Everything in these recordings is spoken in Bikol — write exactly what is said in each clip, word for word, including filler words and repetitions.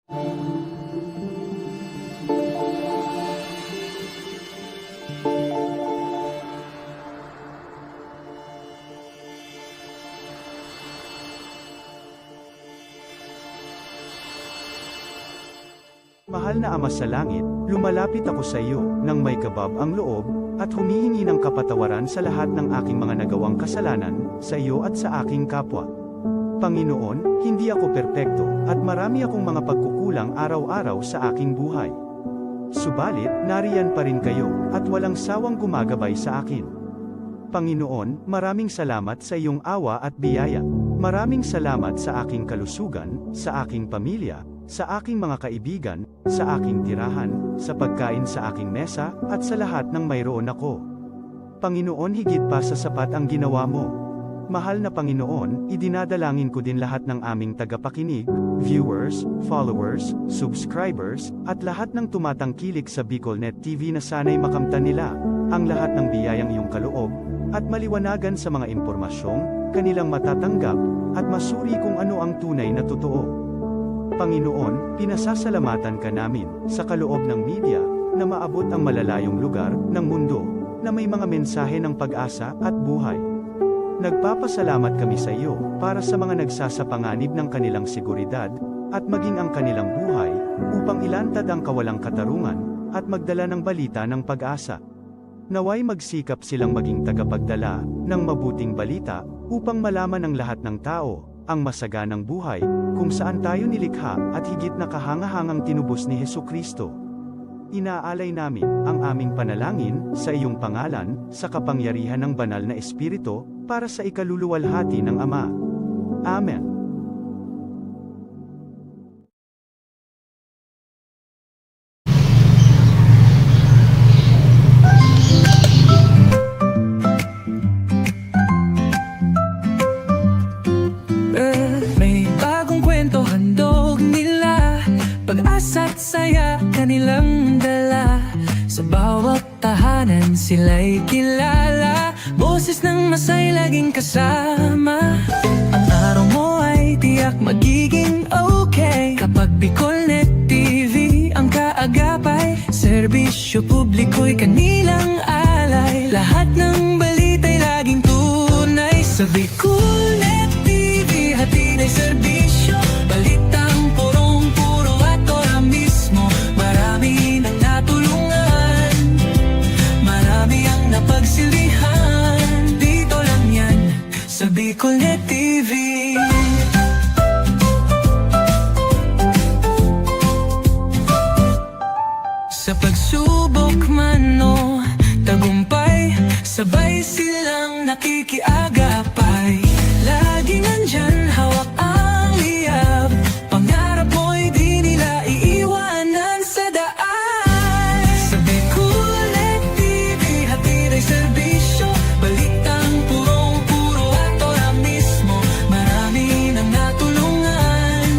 Mahal na Ama sa Langit, lumalapit ako sa iyo nang may kabab ang loob, at humihingi ng kapatawaran sa lahat ng aking mga nagawang kasalanan, sa iyo at sa aking kapwa. Panginoon, hindi ako perpekto, at marami akong mga pagkukulang araw-araw sa aking buhay. Subalit, nariyan pa rin kayo, at walang sawang gumagabay sa akin. Panginoon, maraming salamat sa iyong awa at biyaya. Maraming salamat sa aking kalusugan, sa aking pamilya, sa aking mga kaibigan, sa aking tirahan, sa pagkain sa aking mesa, at sa lahat ng mayroon ako. Panginoon, higit pa sa sapat ang ginawa mo. Mahal na Panginoon, idinadalangin ko din lahat ng aming tagapakinig, viewers, followers, subscribers, at lahat ng tumatangkilik sa BicolNet T V na sana'y makamtan nila ang lahat ng biyayang iyong kaloob at maliwanagan sa mga impormasyong kanilang matatanggap at masuri kung ano ang tunay na totoo. Panginoon, pinasasalamatan ka namin sa kaloob ng media na maabot ang malalayong lugar ng mundo na may mga mensahe ng pag-asa at buhay. Nagpapasalamat kami sa iyo para sa mga nagsasapanganib ng kanilang seguridad at maging ang kanilang buhay upang ilantad ang kawalang katarungan at magdala ng balita ng pag-asa. Nawa'y magsikap silang maging tagapagdala ng mabuting balita upang malaman ng lahat ng tao ang masaganang buhay kung saan tayo nilikha at higit na kahangahangang tinubos ni Jesu-Cristo. Inaalay namin ang aming panalangin sa iyong pangalan, sa kapangyarihan ng Banal na Espiritu, para sa ikaluluwalhati ng Ama. Amen. May bagong kwento handog nila, pag-asa at saya kanilang dala. Sa bawat tahanan sila'y kilala, boses ng masay laging kasama. Ang araw mo ay tiyak magiging okay kapag BicolNet T V ang kaagapay. Serbisyo publiko'y kanilang alay, lahat ng balita'y laging tunay. Sa BicolNet T V, hatid ay serbisyo, balitang purong-puro at ora mismo. Marami nang natulungan, marami ang napagsilbihan. Dito lang yan, sa BicolNet T V. Sa pagsubok man o tagumpay, sabay silang nakikiagapay. Laging nandyan, hawak ang liyab, pangarap mo'y di nila iiwanan sa daan. Sa BicolNet T V, hatid ay serbisyo, balitang purong-puro at ora mismo. Marami nang natulungan,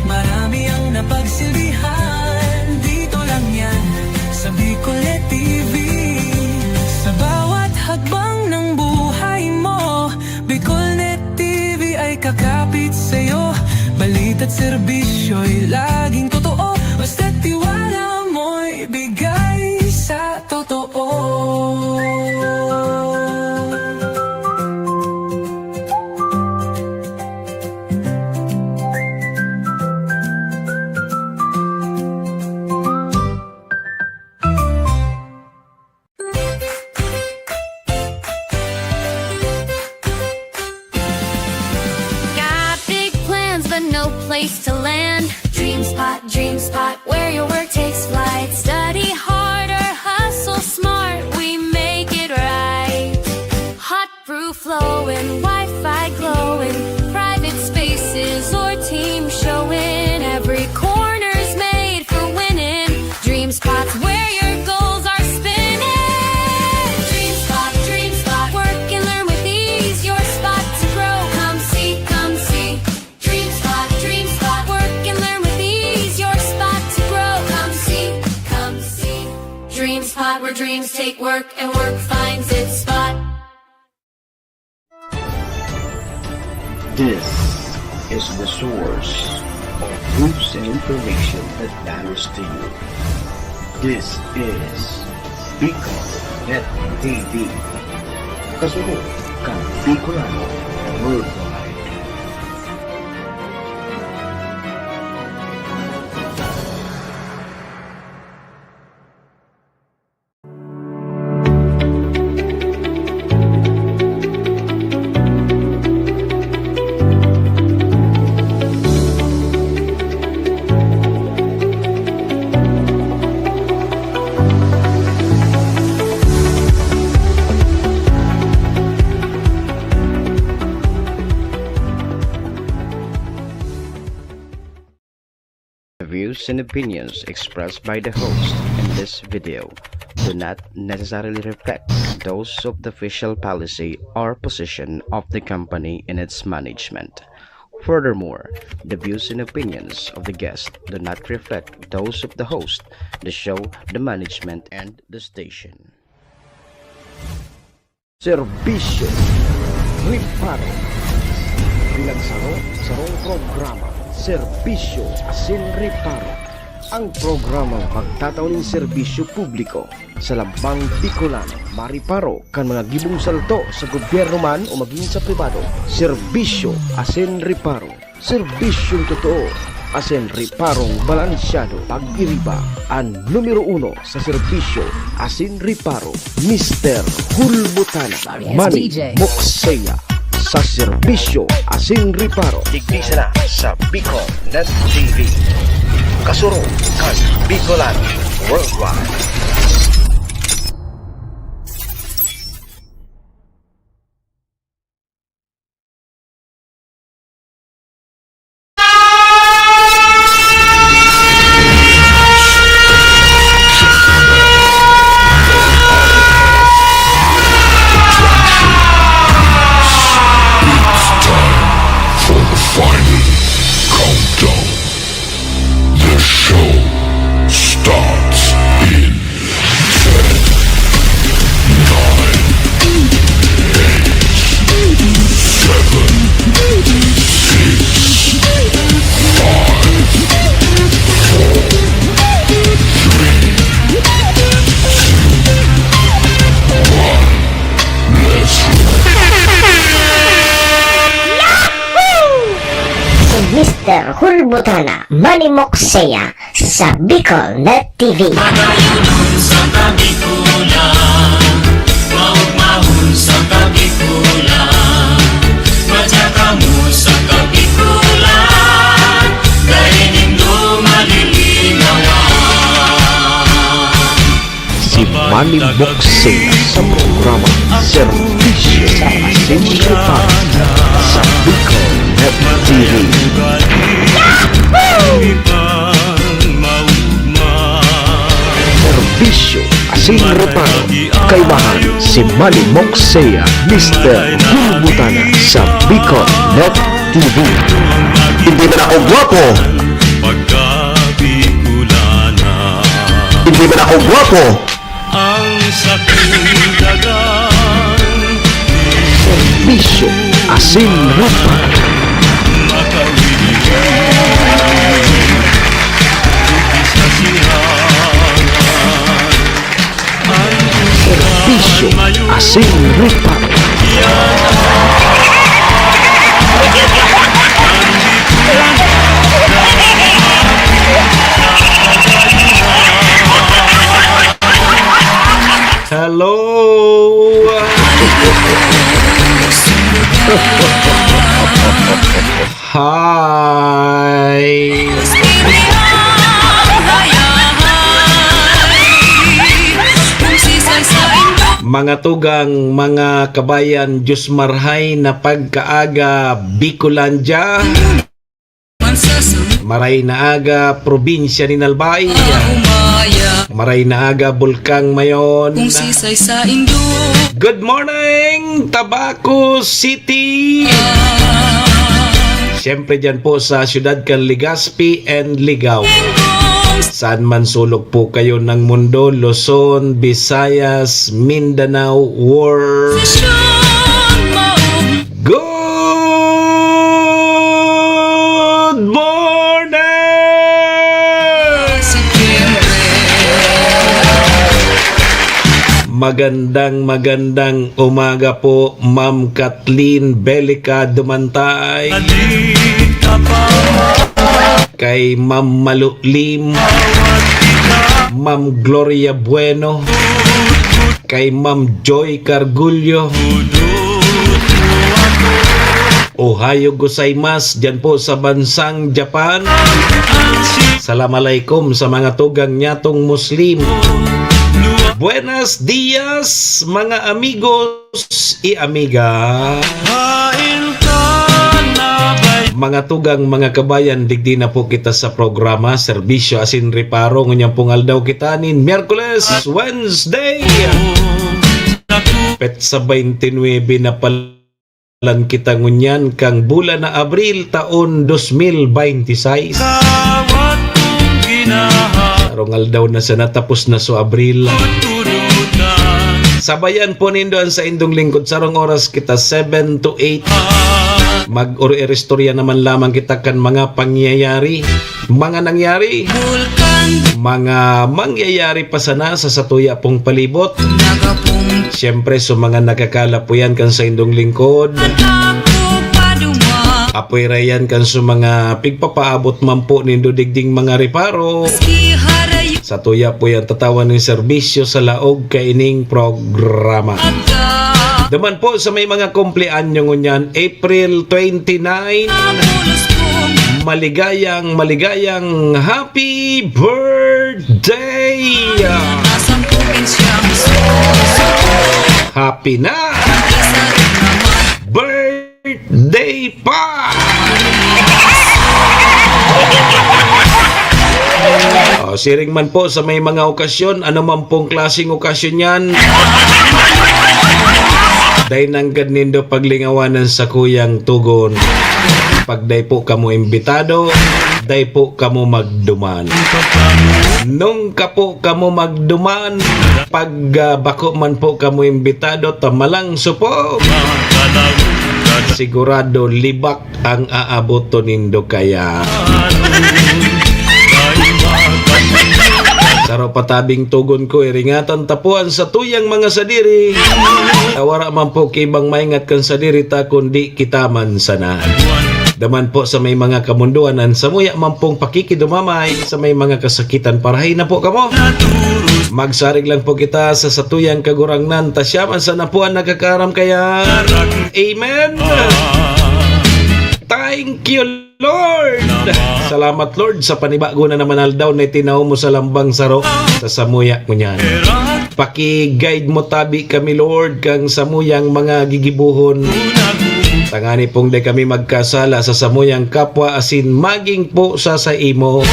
marami ang napagsilbihan. Dito lang yan, sa BicolNet T V. Sa bawat hakbang ng buhay mo, BicolNet T V ay kakapit sa'yo. Balita't serbisyo'y laging totoo, basta't tiwala mo'y bigay sa totoo. Got big plans, but no place to land. Dream Spot, Dream Spot, where your work takes flight. Study hard or hustle smart, we make it right. Hot brew flowing, Wi-Fi glowing, private spaces or team showing. Every corner's made for winning. Dream Spot's where your goals are spinning. Dream Spot, Dream Spot, work and learn with ease. Your spot to grow. Come see, come see. Dream Spot, Dream Spot, work and learn with ease. Your spot to grow. Come see, come see. Dream Spot, where dreams take work and work finds its spot. This is The Source. News and information that matters to you. This is Bicol Net T V. Kasunod kan Bicolano Worldwide. The views and opinions expressed by the host in this video do not necessarily reflect those of the official policy or position of the company and its management. Furthermore, the views and opinions of the guest do not reflect those of the host, the show, the management, and the station. Serbisyo Reparo. Bilang saro, sarong programa, Serbisyo asin Reparo. Ang programang magtatao nin serbisyo publiko sa lambang Bicolano, mareparo kan mga gibong salto sa gobyerno man o magin sa pribado. Serbisyo asin Reparo. Serbisyong totoo asin reparong balansyado. Pag-iriba an numero uno sa serbisyo asin reparo, Mister Hulbutana, Manny Moksea, sa serbisyo asin reparo. Digdi sana sa Bicol Net T V. Kasurog kan Bicolano Worldwide. It's time for the final countdown. The show starts in ten, nine, eight, seven, six, five, four, three, two, one. Let's roll. Si Mister Hulbutana, Manny Moksea, sa Bicol Net T V. Manayon sa Kabikulan, maugmahon sa Kabikulan, madya kamo sa Kabikulan, dai nindo malilinawan. Si Manny Moksea sa programa Serbisyo asin Reparo sa Bicol Net T V. Serbisyo asin Reparo, kaimahan si Manny Moksea, Mister Hulbutana sa Bicol Net T V. Hindi man ako gwapo. Pagka Bicolana. Hindi man ako gwapo. Ang sakong dagang Serbisyo asin Reparo. Makawili sa sirangan. Serbisyo asin Reparo. Hello! Hi! Mga tugang, mga kabayan, Diyos marhay na pagkaaga, Bicolandia. Maray na aga, probinsya nin Albay. Maray na aga, Bulkang Mayon. Good morning, Tabaco City. Siyempre, dyan po sa siyudad kan Legazpi and Ligao. Saan man sulok po kayo ng mundo, Luzon, Visayas, Mindanao, world. Good morning! Magandang, magandang umaga po, Ma'am Kathleen Belica Dumantay. Kay Ma'am Malu Lim, Ma'am Gloria Bueno, kay Ma'am Joy Cargullo. Ohayo gozaimasu, dyan po sa bansang Japan. Salam alaikum sa mga tugang nyatong Muslim. Buenos dias, mga amigos y amiga. Mga tugang, mga kabayan, digdi na po kita sa programa, serbisyo asin reparo. Ngunyan pong aldaw kita nin Miyerkules, Wednesday. Petsa twenty-nine na pala kita ngunyan kang bulan na Abril, taon dos mil bente seis. Sarong aldaw na sana, tapos na so Abril. Sabayan po nindo an saindong lingkod. Sarong oras kita, seven to eight. Mag-uri-istorya naman lamang kita kan mga pangyayari, mga nangyari, mga mangyayari pa sana sa satuya pong palibot. Siyempre, sa mga nakakalapuyan kan saindong lingkod. Apoy rayan kan sa mga pigpapaabot man po nindo digding mga reparo. Satuya po yan tatawan nin serbisyo sa laog kaining programa. Duman po sa may mga kumpleanyo ngunyan, April twenty-nine. Maligayang, maligayang happy birthday! Happy na! Birthday pa! Oh, siring man po sa may mga okasyon, ano man pong klaseng okasyon yan, dai nanggad nindo paglingawan an sakuyang tugon. Pag dai po kamo imbitado, dai po kamo magduman. Nung ka po kamo magduman, pag, ah, bako man po kamo imbitado, ta malangso po. Sigurado, libak ang aaboton nindo kaya. Saro pa tabing tugon ko, iringatan ta po an satuyang mga sadiri. Ta wara man po ki ibang maingat kan sadiri ta, kundi kita man sana. Duman po sa may mga kamundoan, an samuya man pong pakikidumamay sa may mga kasakitan, parahay na po kamo. Magsarig lang po kita sa satuyang Kagurangnan, ta siya man sana po an nakakaaram kaya. Amen. Thank you, Lord. Salamat, Lord, sa panibago na naman aldaw na itinaw mo sa lambang saro sa samuya ngunyan. Paki-guide mo tabi kami, Lord, kang samuyang mga gigibohon. Tangani pong dai kami magkasala sa samuyang kapwa asin maging po sa saimo.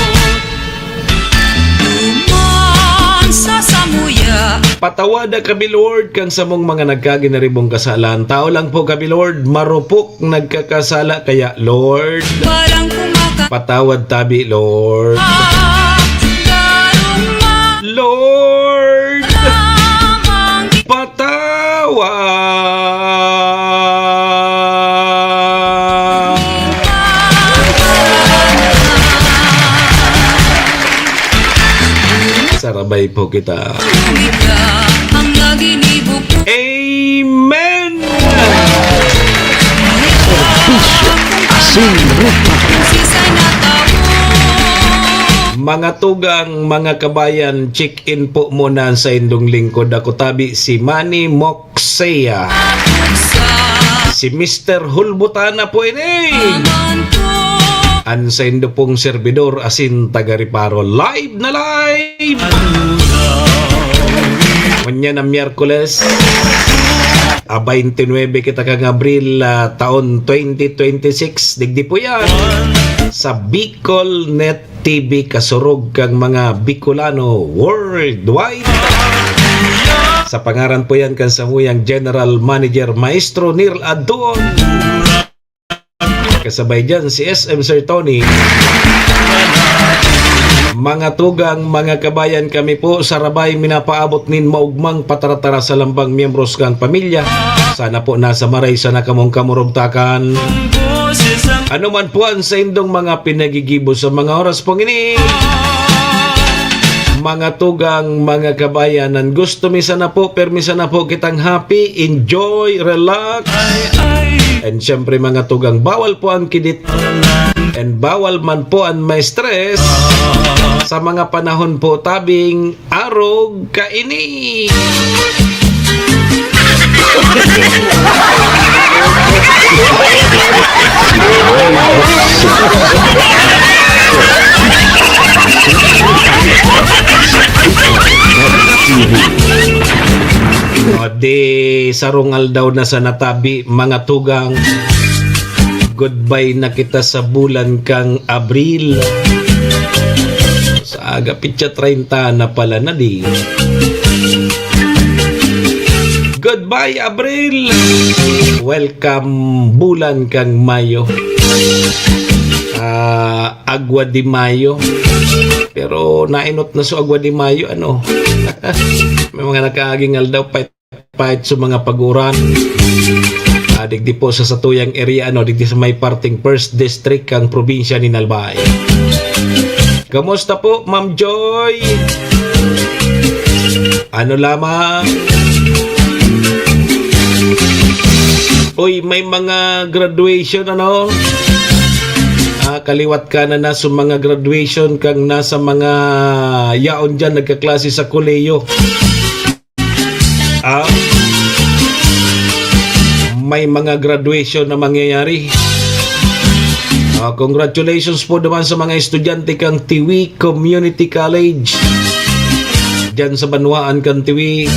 Duman sa samuya. Patawada kami, Lord, kang samong mga nagkaginaribong kasalan. Tao lang po kami, Lord, marupok nagkakasala, kaya, Lord, Walang kumaka- patawad tabi, Lord. Daruma Lord, lamang patawad. Sarabay po kita. Ang naginibo ko. Amen! Serbisyo asin reparo. Mga tugang, mga kabayan, check-in po muna sa indong lingkod. Ako tabi si Manny Moksea. Si Mister Hulbutana po ini. An saindo pong serbidor asin taga-reparo. Live na live! Ngunyan na Miyerkules, a, twenty-nine kita kang Abril, ah, taon twenty twenty-six. Digdi po yan sa Bicol Net T V, kasurog kang mga Bicolano worldwide. Sa pangaran po yan kan samuyang General Manager, Maestro Neil Adtuon. Kasabay dyan si S M Sir Tony. Mga tugang, mga kabayan, kami po sa Rabay minapaabot nin maugmang pataratara sa lambang miyembros kang pamilya. Sana po nasa maray sana kamong kamurugtakan. Ano man po ang saindong mga pinagigibo sa mga oras pong ini, Mga tugang, mga kabayan, ang gusto mi sana po, permi sana po kitang happy, enjoy, relax. And syempre, mga tugang, bawal po ang kidit. And bawal man po ang may stress sa mga panahon po tabing arog kaini. O di, sarong aldaw na sa natabi, mga tugang. Goodbye na kita sa bulan kang Abril. Sa aga, pitsa treinta na pala na di. Goodbye, Abril! Welcome, bulan kang Mayo. Ah, Agua de Mayo. Pero nainot na sa Agua de Mayo, ano? May mga nakaaging aldaw pa. Pahit sa mga paguran. Ah, digdi po sa satuyang area, ano, digdi sa may parting first district kang probinsya ni Albay. Kamusta po, Ma'am Joy? Ano lamang? Uy, may mga graduation, ano? Ah, kaliwat ka na na sa mga graduation kang nasa mga yaon dyan, nagkaklase sa kolehiyo. Ah, may mga graduation na mangyayari. Ah, congratulations po naman sa mga estudyante kang Tiwi Community College. Diyan sa banwaan kang Tiwi.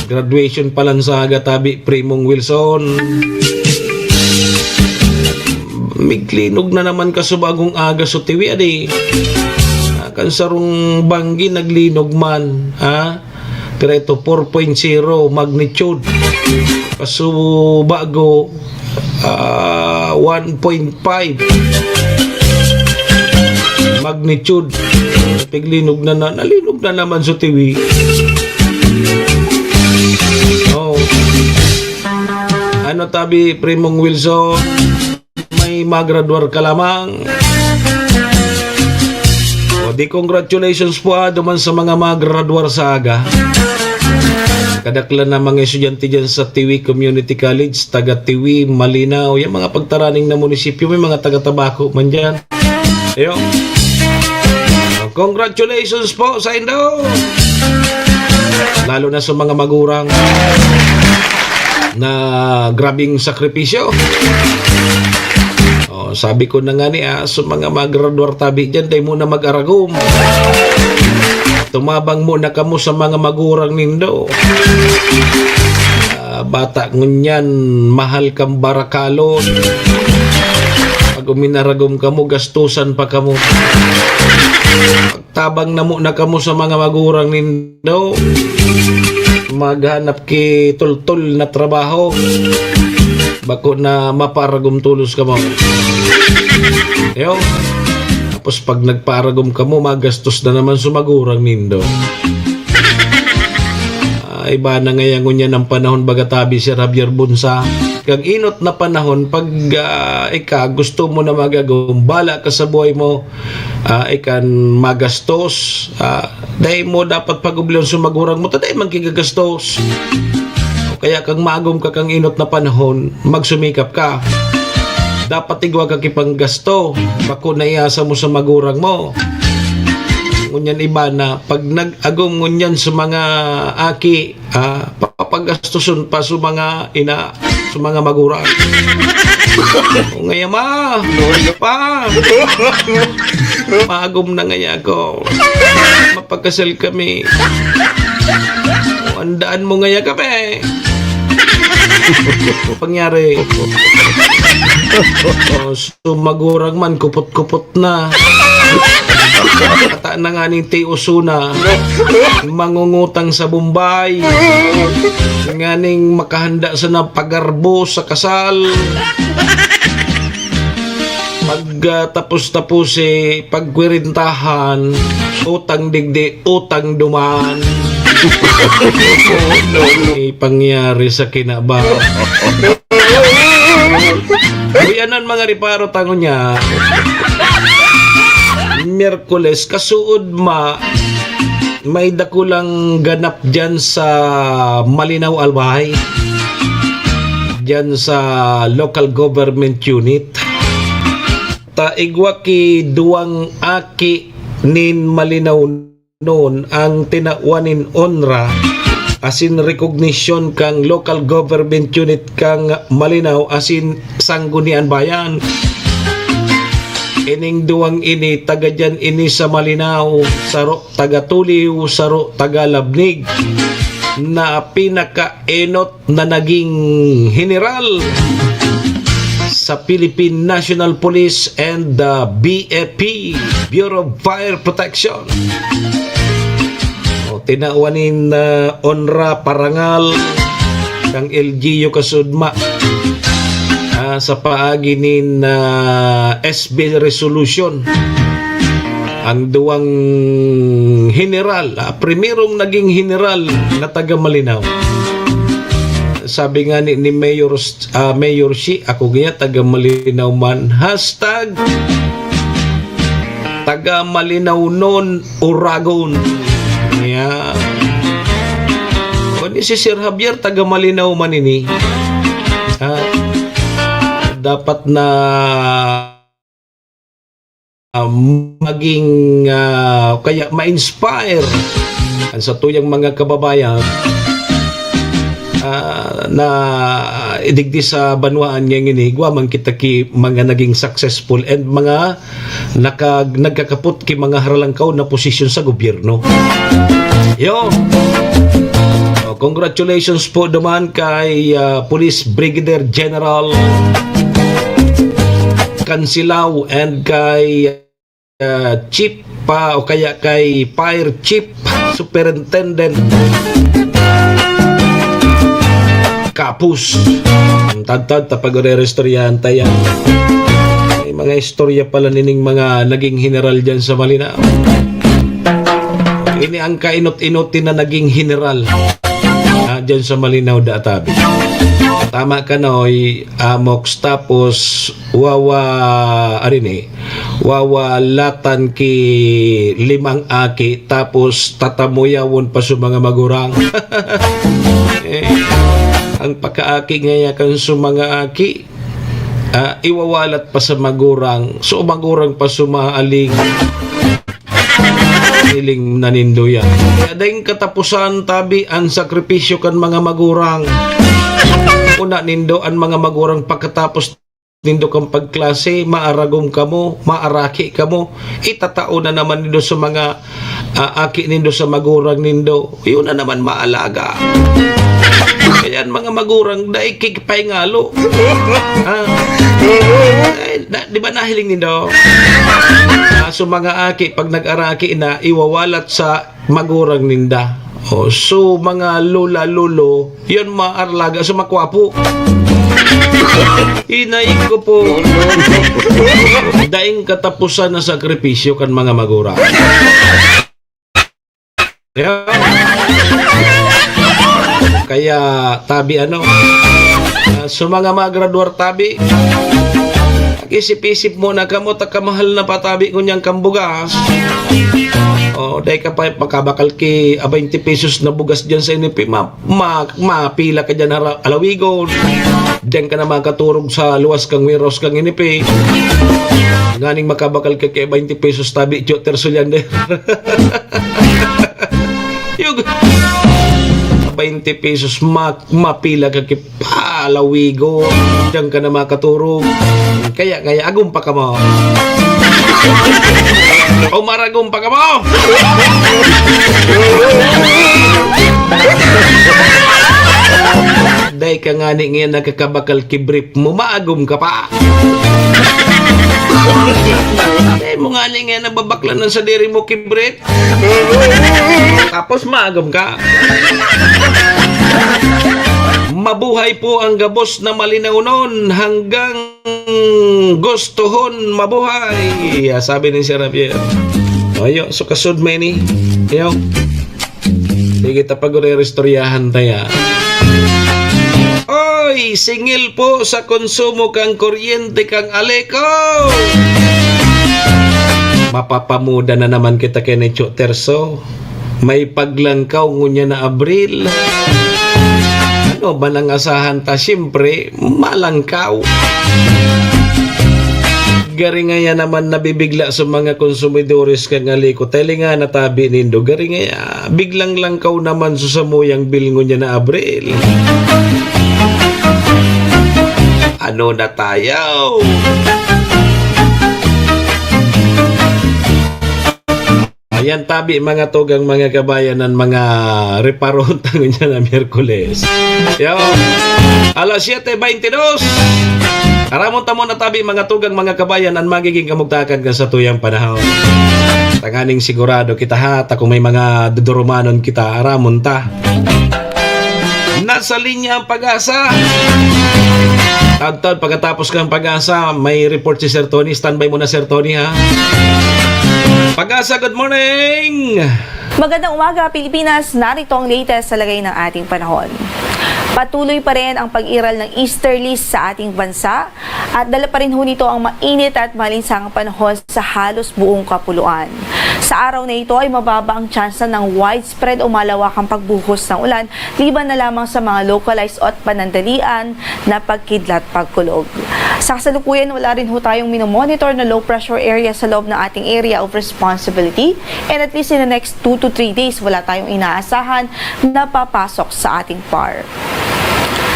Graduation pa lang sa aga tabi, Primong Wilson. Miglinog na naman ka sa bagong aga sa Tiwi, adi. Ah, kan sarong banggi naglinog man, ha? Pero ito, four point zero magnitude. Kaso bago, ah, one point five magnitude. Piglinog na, na, nalinog na naman sa Tiwi. Oh. Ano tabi, Primong Wilson? May magraduar ka lamang. O di, congratulations po, ah, duman sa mga magraduar sa aga. Kadaklan na mga estudyante dyan sa Tiwi Community College, taga Tiwi, Malinaw, yung mga pagtaraning na munisipyo, may mga taga Tabaco man dyan. Ayun. Congratulations po sa indo. Lalo na sa mga magurang na grabing sakripisyo. Oh, sabi ko na nga ni, ah, sa mga magraduar tabi dyan, dai mo na mag-aragom. Tumabang mo na kamo sa mga magurang nindo. Ah, bata ngunyan, mahal kang barakalon. Pag uminaragom kamo, gastusan pa kamo. Tabang namo na kamo sa mga magurang nindo. Maghanap ki tultol na trabaho. Bako na maparagom tolos kamo. Yo. Tapos pag nagparagom kamo, magastos na naman sa magurang nindo. Ah, iba na ngaya ngunyan ang panahon, baga tabi si Javier Bunsa. Kang inot na panahon, pag, ah, ika, gusto mo na magagumbala ka sa buhay mo, ah, ikan magastos, ah, dai mo dapat pag-obliyon sa magurang mo, ta dai man ki gagastos. O kaya kang maagom ka kang inot na panahon, magsumikap ka. Dapat igwa ka ki panggasto, bako na iasa mo sa magurang mo. Ngunyan iba na, pag nag-agom ngunyan sa mga aki, ah, papagastoson pa sa mga ina, sa mga magurang. O ngaya, ma, pa, maagom na ngaya ako. Mapakasal kami. O, andaan mo ngaya kami. Pangyari. O, so magurang man, kupot-kupot na. Ata na nga ning tiuso na. Mangungutang sa Bombay. Nganing makahanda sana pagarbo sa kasal. Pag, ah, tapos-tapos, eh, pagkwirintahan, utang digdi, utang duman. Ipangyari sa kinabaw. Uy, anan mga reparo tango niya. Miyerkules, kasuodma, may dakulang ganap diyan sa Malinao, Albay. Diyan sa local government unit. Ta igwa ki duwang aki nin Malinao noon ang tinawan nin onra asin rekognisyon kan local government unit kan Malinao asin Sangguniang Bayan. Ining duwang ini, taga diyan ini sa Malinao, saro taga Tuliw, saro taga Labnig, na pinakaenot na naging heneral sa Philippine National Police and the B F P, Bureau of Fire Protection. O, tinawan nin, ah, onra, parangal kang L G U kasudma, ah, sa paagi nin, ah, S B resolution. Ang duwang heneral, ah, primerong naging heneral na taga Malinao. Sabi nga ni, ni Mayor, ah, Mayor Shi, "Ako gaya, taga Malinao man." Hashtag taga Malinao non, Oragon. Ayan. Kundi si Sir Javier, taga Malinao man ini. Ha? Dapat na, ah, maging, ah, kaya ma-inspire ang satuyang mga kababayan, ah, na idigdi sa banwaan nga ngini, igwa man kita ki mga naging successful and mga naka-, nagkakapot ki mga haralangkaw na posisyon sa gobyerno. Yo. Oh, congratulations po naman kay, ah, Police Brigadier General Cansilao and kay, ah, Chief pa o kaya kay Fire Chief Superintendent Kapus. Ang tadtad ta pag-orerestoryahan ta yan. May mga istorya pala nining mga naging heneral dyan sa Malinao. Ini ang kainot-inotin na naging heneral, ah, dyan sa Malinao, da tabi. Tama ka, Noy, Amox, tapos wawa, arin eh, wawalatan ki limang aki, tapos tatamuyawon pa sa mga magurang. Eh, ang pakaaki ngaya kan sa mga aki, ah, iwawalat pa sa magurang, so magurang pa sumaaling. Hiling na nindo yan. Kaya daing katapusan, tabi, ang sakripisyo kan mga magurang. Una nindo, an mga magurang pagkatapos nindo kan pagklase, maaragom kamo, maaraki kamo, itatao na naman nindo sa mga, ah, aki nindo, sa magurang nindo. Yun na naman maalaga. Kaya an mga magurang, dai kikipahingalo. Ha? Ay, na, di ba nahiling nindo? Ah, so mga aki, pag nag-araki na, iwawalat sa magurang ninda. O, so, mga lola, lolo, yun maarlaga sa makwapo. Inay ko po. Daing katapusan na sakripisyo kan mga magurang. Yeah. Kaya, tabi, ano, ah, sa mga magradwar, tabi, mag-isip-isip muna kamo, ta kamahal na pa, tabi, kunyang kambugas. O, dai ka pa makabakal ki, ah, twenty pesos na bugas dyan sa inipi, ma-, ma-, mapila ka dyan, ara-, alawigon. Diyan ka na makaturog sa luwas kang warehouse kang inipi. Nganing makabakal ka kay twenty pesos, tabi, tiyo, terso yan, de. Yung twenty pesos, ma-, mapila ka ki palawigo. Diyan ka na makaturog. Kaya, kaya, agom pa ka mo. O maragom pa ka mo. Dai ka ngani ngayon nakakabakal ki brief mo, maagom ka pa. Dai mo ngani ngayon nababaklan ng sadiri mo ki brief. Tapos maagom ka. Mabuhay po ang gabos na Malinaonon hanggang gustohon mabuhay. Ah, sabi ni Sir Javier. Ayo, so kasud mo ini. Ayo. Sige, ta pag-orerestoryahan ta ya. Oy, singil po sa konsumo kang kuryente kang Aleco. Papamuda na naman kita kay Necho Terso. May paglangkaw ngunyan na Abril. Ano ba nang asahan ta? Siyempre, malangkaw. Gari ngaya naman nabibigla sa mga konsumidores kan alikot. Talinga na tabi nindo. Gari ngaya, biglang langkaw naman sa samuyang bil ngunyan na Abril. Ano na tayo? Ayan, tabi, mga tugang, mga kabayan, ang mga reparon ta ngunyan na Miyerkules. Yo. Alas siyete beintidos. Aramon ta muna tabi, mga tugang, mga kabayan, ang magiging kamugtakan kan satuyang panahon. Tanganing sigurado kita ha, ta kung may mga dudurumanon kita, aramon ta. Nasa linya ang Pag-asa. Taudtaod pagkatapos kan Pag-asa, may report si Sir Tony. Standby muna, Sir Tony, ha? Pag-asa, good morning! Magandang umaga, Pilipinas. Narito ang latest sa lagay ng ating panahon. Patuloy pa rin ang pag-iral ng easterlies sa ating bansa at dala pa rin ho nito ang mainit at malinsang panahon sa halos buong kapuluan. Sa araw na ito ay mababa ang tsansa ng widespread o malawakang pagbuhos ng ulan, liban na lamang sa mga localized at panandalian na pagkidlat pagkulog. Sa kasalukuyan, wala rin ho tayong minomonitor na low pressure area sa loob ng ating area of responsibility, and at least in the next two to three days, wala tayong inaasahan na papasok sa ating par.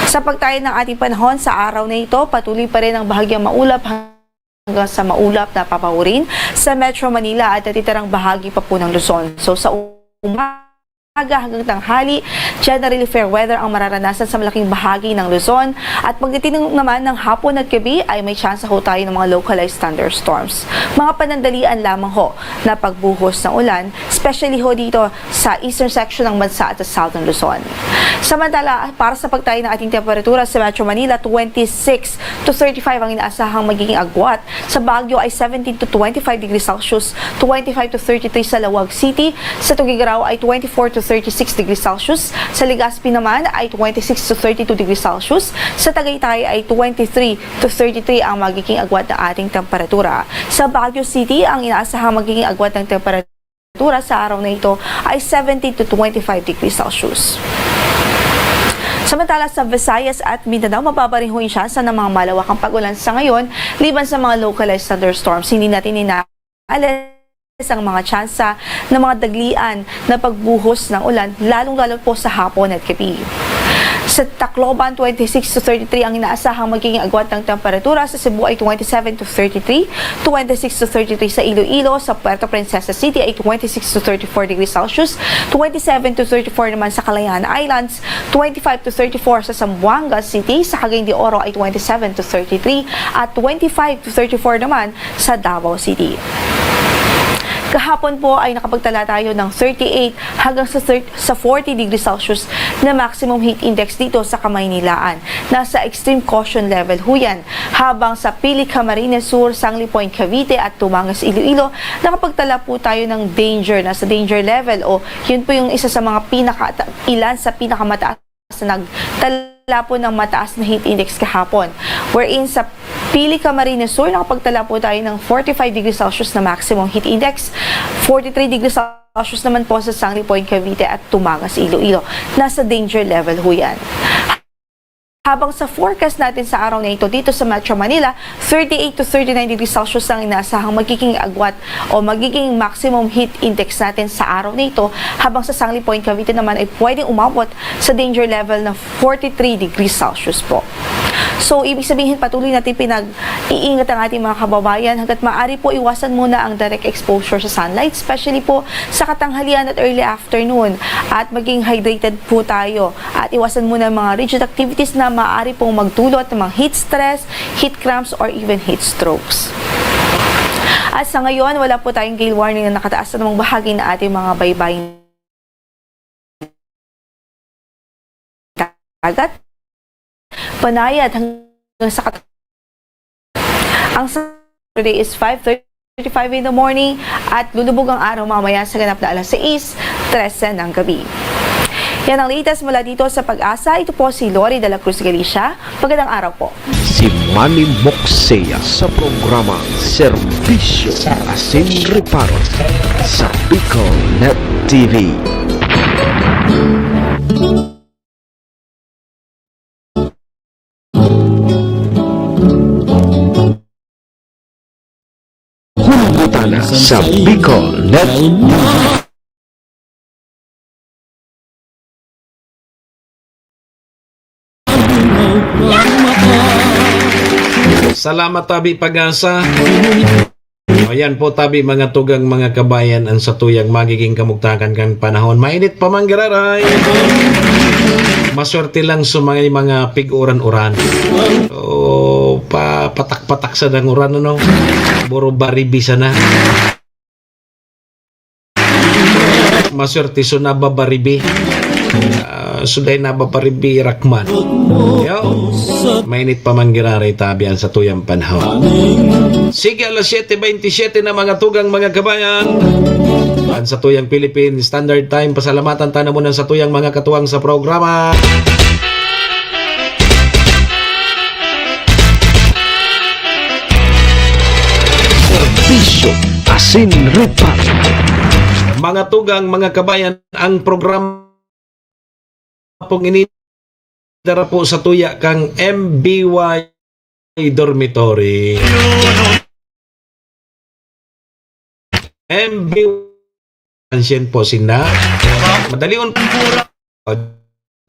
Sa pagtayan ng ating panahon sa araw na ito, patuloy pa rin ang bahagyang maulap hanggang sa maulap na papahurin sa Metro Manila at natitirang bahagi pa po ng Luzon. So, sa umaga hanggang tanghali, generally fair weather ang mararanasan sa malaking bahagi ng Luzon. At pagdating naman ng hapon at gabi ay may tsansa ho tayo ng mga localized thunderstorms. Mga panandalian lamang ho na pagbuhos ng ulan, especially ho dito sa eastern section ng bansa at sa southern Luzon. Samantala, para sa pagtayo ng ating temperatura sa Metro Manila, twenty-six to thirty-five ang inaasahang magiging agwat. Sa Baguio ay seventeen to twenty-five degrees Celsius, twenty-five to thirty-three sa Laoag City. Sa Tuguegarao ay twenty-four to thirty-six degrees Celsius. Sa Legazpi naman ay twenty-six to thirty-two degrees Celsius. Sa Tagaytay ay twenty-three to thirty-three ang magiging agwat ng ating temperatura. Sa Baguio City, ang inaasahang magiging agwat ng temperatura sa araw na ito ay seventeen to twenty-five degrees Celsius. Samantala, sa Visayas at Mindanao, mababa rin ho yung tsansa ng mga malawakang pag-ulan sa ngayon, liban sa mga localized thunderstorms. Hindi natin inaalis ang mga tsansa ng mga daglian na pagbuhos ng ulan, lalong-lalo po sa hapon at gabi. Sa Tacloban, twenty-six to thirty-three ang inaasahang magiging agwat ng temperatura. Sa Cebu ay twenty-seven to thirty-three, twenty-six to thirty-three sa Iloilo. Sa Puerto Princesa City ay twenty-six to thirty-four degrees Celsius, twenty-seven to thirty-four naman sa Calayan Islands, twenty-five to thirty-four sa Zamboanga City. Sa Cagayan de Oro ay twenty-seven to thirty-three at twenty-five to thirty-four naman sa Davao City. Kahapon po ay nakapagtala tayo ng thirty-eight hanggang sa thirty, sa forty degrees Celsius na maximum heat index dito sa Kamaynilaan. Nasa extreme caution level ho yan. Habang sa Pili, Camarines Sur, Sanglipoy, Cavite at Tumangas, Iloilo, nakapagtala po tayo ng danger. Nasa danger level o yun po yung isa sa mga pinaka, ilan sa pinakamataas na nagtala po ng mataas na heat index kahapon, wherein sa Pili, Camarines Sur, nakapagtala po tayo ng forty-five degrees Celsius na maximum heat index, forty-three degrees Celsius naman po sa Sanglipoy, Cavite at Tumangas, Iloilo. Nasa danger level ho yan. Habang sa forecast natin sa araw na ito dito sa Metro Manila, thirty-eight to thirty-nine degrees Celsius ang inaasahang magiging agwat o magiging maximum heat index natin sa araw na ito, habang sa Sanglipoy, Cavite naman ay pwedeng umabot sa danger level na forty-three degrees Celsius po. So, ibig sabihin, patuloy natin pinag-iingat ang ating mga kababayan. Hanggat maaari po, iwasan muna ang direct exposure sa sunlight, especially po sa katanghalian at early afternoon. At maging hydrated po tayo. At iwasan muna ang mga rigid activities na maaari pong magdulot ng mga heat stress, heat cramps, or even heat strokes. At sa ngayon, wala po tayong gale warning na nakataas sa anumang bahagi ng ating mga baybayin. Dagat, Panayat hanggang sa kat-, ang Saturday is five thirty-five in the morning at lulubog ang araw mamaya sa ganap na alas sais trese ng gabi. Yan ang latest mula dito sa Pag-asa. Ito po si Lori de la Cruz Galicia. Magandang araw po. Si Manny Moksea sa programa Serbisyo Asin Reparo sa Bicol Net T V. Hulbutana sa Bicol Net News. Salamat, tabi Pag-asa. O, yan po, tabi, mga tugang, mga kabayan, ang satuyang magiging kamugtakan kan panahon. Mainit pa man giraray. Maswerte lang sa mga, mga pig-uran-uran. O, pa, patak-patak sa danguran, ano? Buro baribi sana. Maswerte so nababaribi. Ah, so dai nababaribi, rakman. Yo, mainit pa man giraray, tabi, ang satuyang panahon. Sige, alas siyete bentisiete na, mga tugang, mga kabayan. Ang satuyang Philippine Standard Time, pasalamatan ta na muna ang satuyang mga katuwang sa programa. Serbisyo Asin Reparo. Mga tugang, mga kabayan, ang programa pong ini dara po sa tuya kang M B Y Dormitory. M B Y, ansyan po sinda. Madalion po.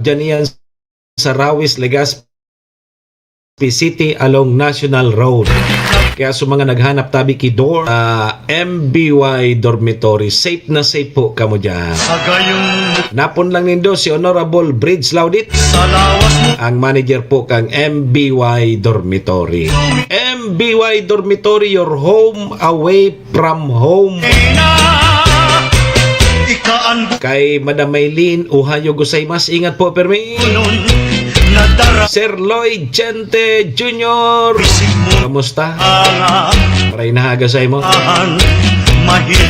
Diyan iyan sa Rawis, Legazpi City along National Road. Kaya sa mga naghanap tabi ki Dor-, ah, M B Y Dormitory, safe na safe po kamo dyan. Napon lang nindo si Honorable Bridge Laudit, ang manager po kang M B Y Dormitory. M B Y Dormitory, your home away from home. Kay Madam Maylene, ohayo gozaimasu, ingat po, permi. Sir Lloyd Chente Junior, kamusta? Maray na aga sa imo.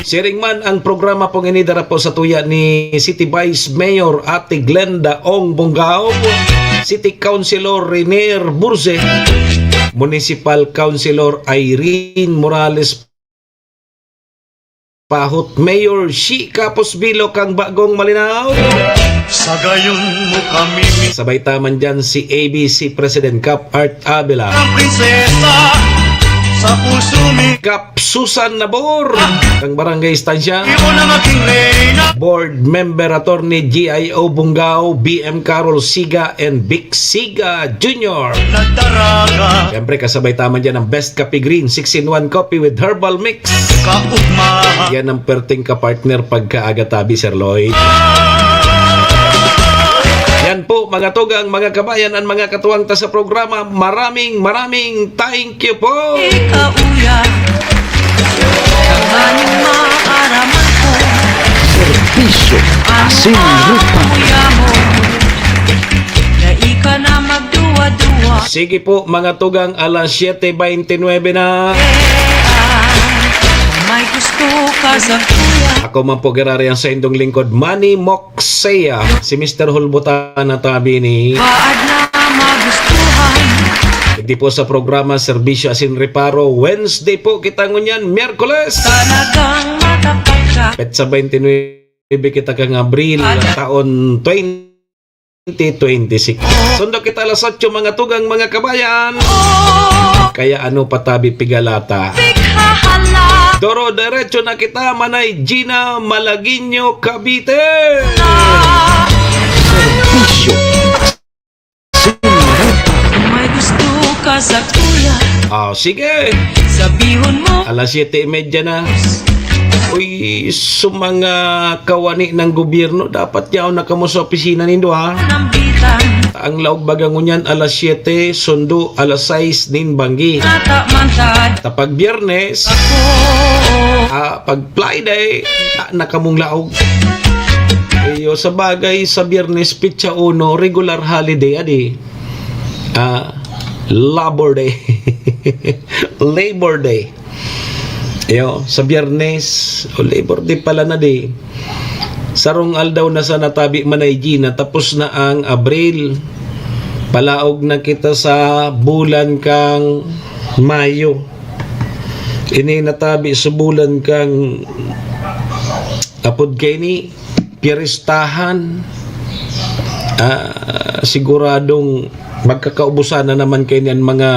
Siring man ang programa pong ini, dara po sa tuya ni City Vice Mayor Ate Glenda Ong Bongao, City Councilor Renier Burse, Municipal Councilor Irene Morales Pahot, Mayor Shi Kapos Bilo kang Bagong Malinao. Sa gayon mo kami mi- Sabay ta man dyan si A B C President Kap Art Avila. Ang prinsesa sa puso mi. Kap Susan Nabor kang Barangay Estancia. Iyo na maging reyna. Board Member Attorney G I O Bungao, B M Carol Siga, and Vic Siga Junior. Nagdaraga. Siyempre, kasabay ta man dyan ang Best Coffee Green, six-in-one coffee with herbal mix. Kaugmahan. Yan ang perting kapartner pagkaaga tabi, Sir Lloyd. Yan po, mga tugang, mga kabayan, ang mga katuwang ta sa programa. Maraming, maraming thank you po. Ikauya, tanganing maaraman ko. Serbisyo, ang asin, lupa. Uya mo, na ika na magduwa-duwa. Sige po, mga tugang, alas siyete beintinuebe na. May gusto ka sa kuya. Ako man po, giraray ang saindong lingkod, Manny Moksea, si Mister Hulbutana tabi ni. Baad na magustuhan. Hindi po sa programa, Serbisyo Asin Reparo. Wednesday po kita ngunyan, Miyerkules. Talagang matapat ka. Petsa beintinuebe kita kang Abril, taon twenty twenty-six. Sundo kita alas otso, mga tugang, mga kabayan. Kaya ano pa tabi pigalata? Doro, diretso na kita, Manay Gina, Malagueño, Cavite. Serbisyo. May gusto ka sa kuya. Ah, sige. Sabihon mo. Alas siyete y media na. Uy, sa mga kawani ng gobyerno, dapat yaon na kamo sa opisina nindo, ha? Nambitan. Ang laog baga ngunyan, alas siyete, sundo, alas sais nin banggi. Nata mantad. Tapag Biyernes, ako. Ah, pag Friday, ah, na kamong laog. Iyo, sa bagay, sa Biyernes, petsa uno, regular holiday, adi. Ah, Labor Day. Labor Day. Iyo, sa Biyernes, o Labor Day pala na di. Sarong aldaw na sana tabi, Manay Gina, tapos na ang Abril. Palaog na kita sa bulan kang Mayo. Ini natabi sa bulan kang apod kaini, Pieristahan. Ah, siguradong magkakaubusan na naman kaini an mga,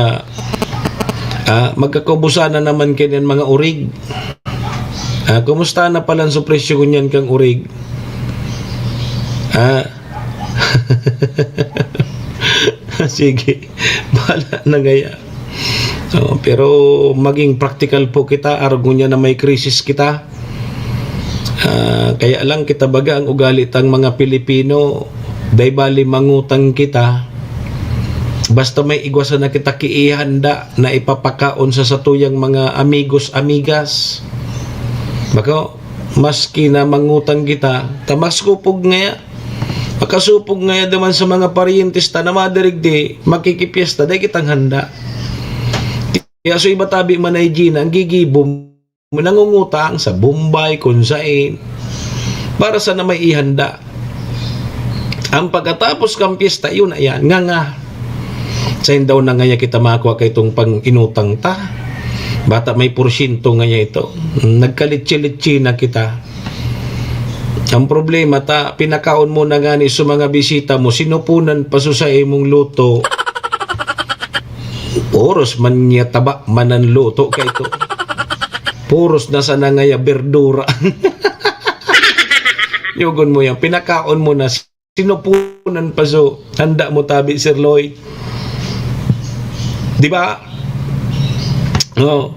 ah, magkakaubusan na naman kaini an mga urig. Ah, kumusta na palan so presyo ngunyan kang urig? Ah. Sige, bahala na ngaya. Oo, pero maging praktikal po kita, arog ngunyan na may krisis kita. Ah, kaya lang kita baga ang ugali tang mga Pilipino, dai bali mangutang kita, basta may igwa sana kita ki ihanda na ipapakaon sa satuyang mga amigos, amigas. Bako, maski na mangutang kita, ta makasupog ngaya, makasupog ngaya duman sa mga paryentes ta na madirigdi, makikipyesta, dai kitang handa. Kaya so iba tabi, Manay Gina, ang gigibo mo, nangungutang sa Bombay, kun sain, para sana may ihanda. Ang pagkatapos kang pyesta, yun na yan, nganga. Sain daw na ngaya kita makua kaitong pang-inutang ta? Bata may porsyento ngaya ito. Nagkalitsi-litsi na kita. Ang problema ta, pinakaon mo na ngani sa mga bisita mo, sinupunan pa so sa imong luto. Puros man niya taba man ang luto kay ito. Puros na sana ngaya berdura. Yugon mo yan, pinakaon mo na, sinupunan pa so handa mo tabi, Sir Lloyd. Di ba? Oh.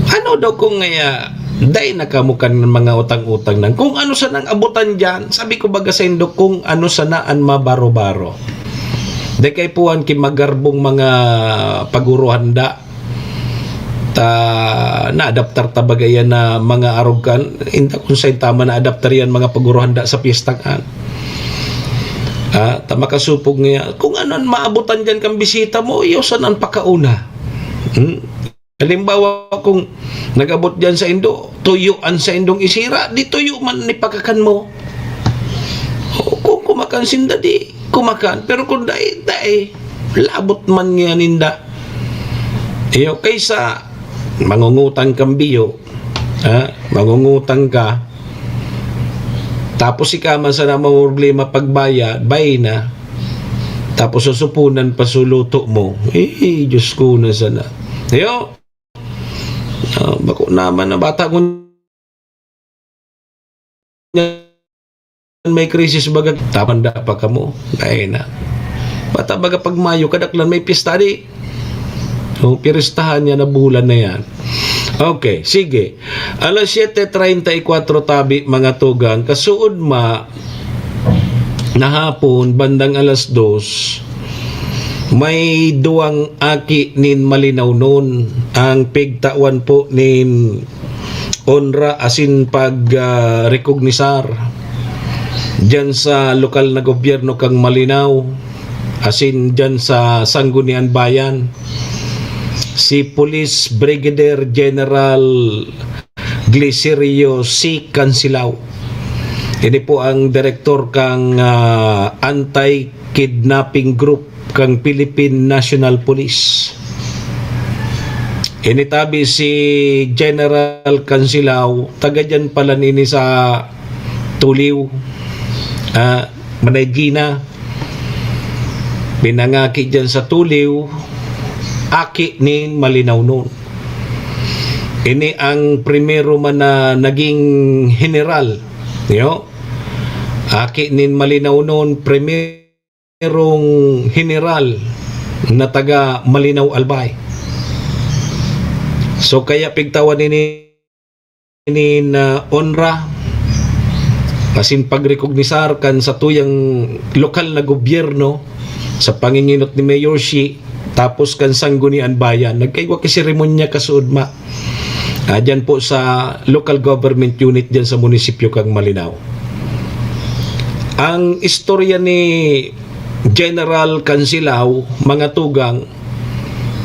Ano daw kung ngaya, dai na kamo kan mga utang-utang nang. Kung ano sanang abutan diyan, sabi ko baga saindo, kung ano sana an mabaro-baro. Dai kay puhan ki magarbong mga paguruhanda. Ta, naadaptar ta baga yan na mga arog kan, inda kung saan tama naadaptar yan mga paguruhanda sa piyestang an. Ah, ta makasupog ngaya, kung ano an maabutan diyan kan bisita mo, iyo sana an pakauna. Hmm? Halimbawa, kung nag-abot diyan saindo, tuyo an saindong isira, di tuyo man an ipakakan mo. O, kung kumakan sinda, di kumakan. Pero kung dai, dai, labot man ngaya ninda. Iyo, kaysa mangungutang kang biyo, ha? Mangungutang ka, tapos ika man sana mamroblema pagbayad, bay na. Tapos susupunan pa so luto mo. Eh, Diyos ko na sana. Iyo, ah, bako naman na bata ko niyan may krisis baga, tapanda pa kamo. Ay na. Bata baga pag Mayo, kadaklan may pista di. O, piristahan niya na bulan na yan. Okay, sige. Alas siete treinta y cuatro tabi, mga tugang, kasuod ma, na hapon, bandang alas dos, may duwang aki nin Malinawnon ang pigtawan po nin onra asin pag, ah, rekognisar diyan sa lokal na gobyerno kang Malinao asin diyan sa Sangguniang Bayan, si Police Brigadier General Glicerio C. Cansilao. Ini po ang direktor kang, ah, Anti-Kidnapping Group kang Philippine National Police. Ini tabi si General Cansilao, taga diyan pala nini sa Tuliw, ah, Manay Gina. Pinangaki diyan sa Tuliw, aki nin Malinawnon. Ini ang primero man na naging general, yo. Aki nin Malinawnon, primerong general na taga Malinao, Albay. So, kaya pigtawan ini nin, ah, onra asin pagrekognisar kan satuyang lokal na gobyerno sa panginginot ni Mayor Shi, tapos kan Sangguniang Bayan. Nagkaigwa ki seremonya kasuod ma, ah, diyan po sa local government unit diyan sa munisipyo kang Malinao. Ang istorya ni General Cansilao, mga tugang,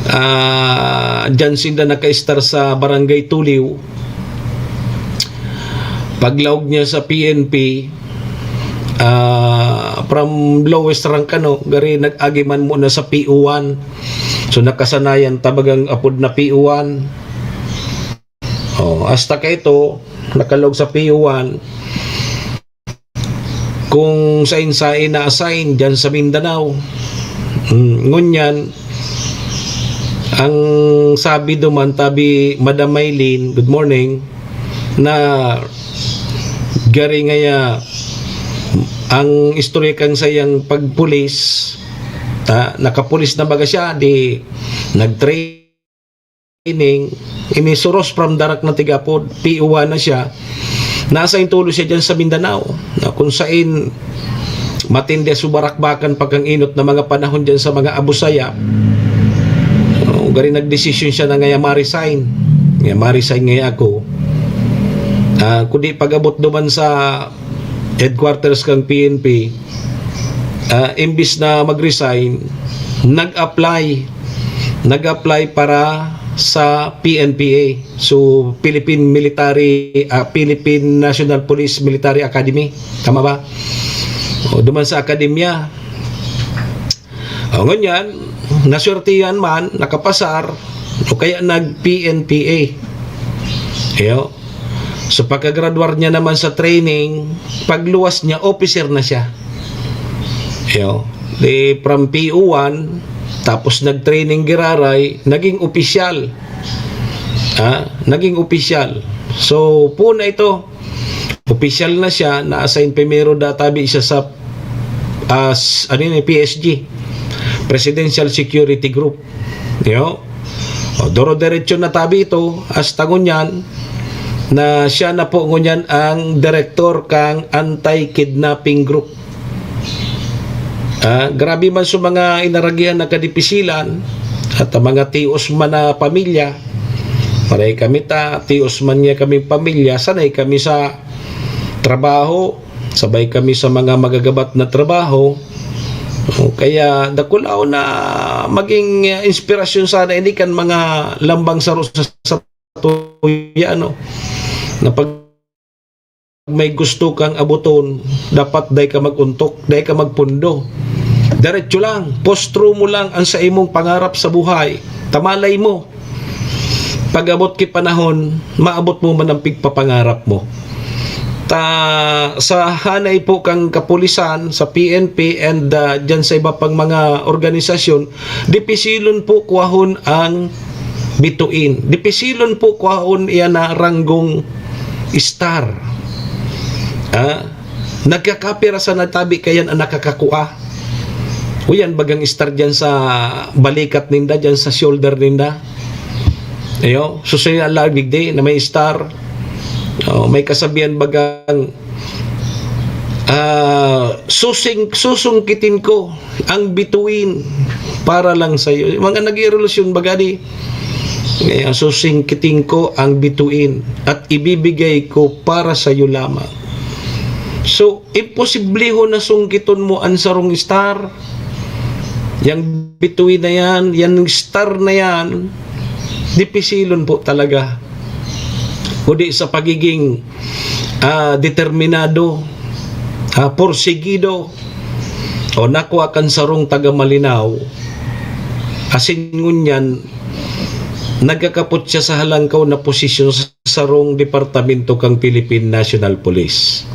ah, diyan sinda nakaistar sa Barangay Tuliw. Paglaog niya sa P N P, ah, from lowest rank, ano, gari nag-agi man muna sa P O one. So, nakasanayan ta bagang apod na P O one. Oh, hasta kaito, nakalaog sa P O one, kung sain-sain na-assign diyan sa Mindanao. Hmm, ngunyan, ang sabi duman, tabi Madam Maylin, good morning, na gari ngaya ang istorya kan saiyang pagpulis, ah, nakapulis na baga siya, di nag-training, ini suros from darak na tigapod, P O one na siya, nasa intolo siya dyan sa Mindanao, na kung sain matindi ang subarakbakan pagkang inot na mga panahon dyan sa mga Abu Sayyaf. Oh, gari nagdesisyon siya na ngaya ma-resign. Ngaya ma-resign ngaya ako. Ah, kundi pag-abot duman sa headquarters kang P N P, ah, imbis na mag-resign, nag-apply. Nag-apply para sa P N P A. So, Philippine Military, ah, Philippine National Police Military Academy. Tama ba? O, duman sa akademya. O, ngunyan, naswertihan man, nakapasar, o kaya nag-P N P A. Iyo. So, pagkagradwar niya naman sa training, pagluwas niya, officer na siya. Iyo. Di from P O one, tapos nag-training giraray, naging opisyal. Ha? Naging opisyal. So, puna ito, opisyal na siya, na-assign primero databi siya sa, as, ano yun, P S G, Presidential Security Group. Yo. O, doro-derecho na tabi ito, hasta ngunyan, na siya na po ngunyan ang direktor kang anti-kidnapping group. Ah, grabe man sa mga inaragihan na kadipisilan, at ang mga tios man na pamilya, pareho kami ta, tios man niya kaming pamilya, sanay kami sa trabaho, sabay kami sa mga magagabat na trabaho. Kaya dakulaw na maging, ah, inspirasyon sana ini kan mga lambang saro sa, sa tuya, ano, na pag may gusto kang abuton, dapat dai ka mag-ontok, dai ka magpundo. Diretso lang, postro mo lang ang sa imong pangarap sa buhay. Tamalay mo. Pag-abot ki panahon, maabot mo man ang pigpapangarap mo. Ta, sa hanay po kang kapulisan, sa P N P, and, ah, dyan sa iba pang mga organisasyon, dipisilon po kuwahon ang bituin. Dipisilon po kuwahon iyan na ranggong star. Ah, nagkakapira sa natabi kayan ang nakakakua. Uyan bagang star dyan sa balikat ninda, dyan sa shoulder ninda. Ayo, susunod na lang digdi na may star. Oh, may kasabihan bagang, ah, susing-, susungkitin ko ang bituin para lang sa'yo. Yung mga nag-irelasyon baga di, ngayon, susingkitin ko ang bituin at ibibigay ko para sa'yo lamang. So, imposiblehon na sungkiton mo ang sarong star. Yang bituin na yan, yang star na yan, dipisilon po talaga. Kundi sa pagiging, ah, determinado, ah, porsigido, o nakua kan sarong taga Malinao, asin ngunyan, nagkakapot siya sa halangkaw na posisyon sa sarong departamento kan Philippine National Police.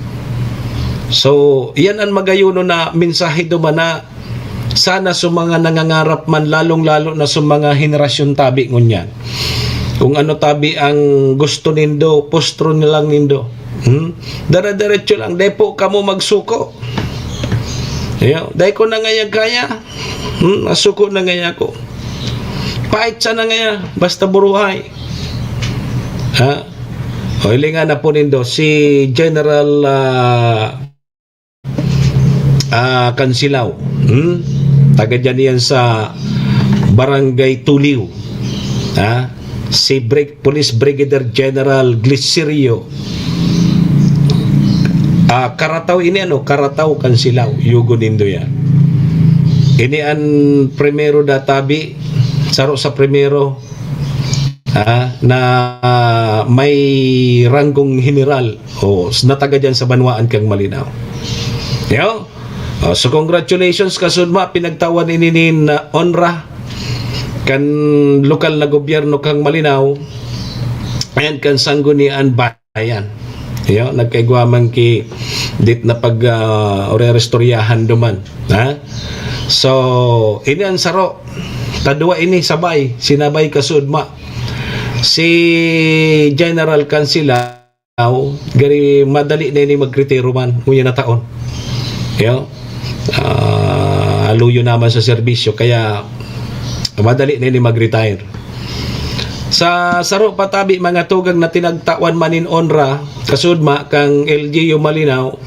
So, iyan an magayonon na mensahe duman na sana sa mga nangangarap man, lalong-lalo na sa mga henerasyon tabi ngunyan. Kung ano tabi ang gusto nindo, postro na lang nindo. Hmm? Dire-diretso lang, dai po kamo magsuko. Iyo, dai ko na ngaya kaya. Hmm, asuko na ngaya ko. Pait sana ngaya, basta buruhay. Ha? O, hilingan na po nindo si General, ah, ah, Cansilao. Hmm? Taga dyan yan sa Barangay Tuliw. Ha? Si Brig-, Police Brigadier General Glicerio, ah, Karataw ini, ano, Karataw, Cansilao, yugo nindo yan. Ini an primero databi, saro sa primero, ah, na may ranggong heneral o s-, nataga diyan sa banwaan kang Malinao. Yo? Oh, so congratulations, kasudma, pinagtawan ini nin, ah, onra kan lokal na gobyerno kang Malinao and kan Sanggunian Bayan. Yo, nagkaigwa man ki dit na pag, ah, orerestoryahan duman. Ha? So, ini ang saro. Tadwa ini sabay, sinabay kasudma. Si General Cancilao, gari madali na ini magretiro man, ngunyan na taon. Yo? Ah, aluyo naman sa serbisyo, kaya madali na ini mag-retire. Sa saro pa tabi, mga tugang, na tinagtawan man nin onra, kasudma kang L G U Malinao,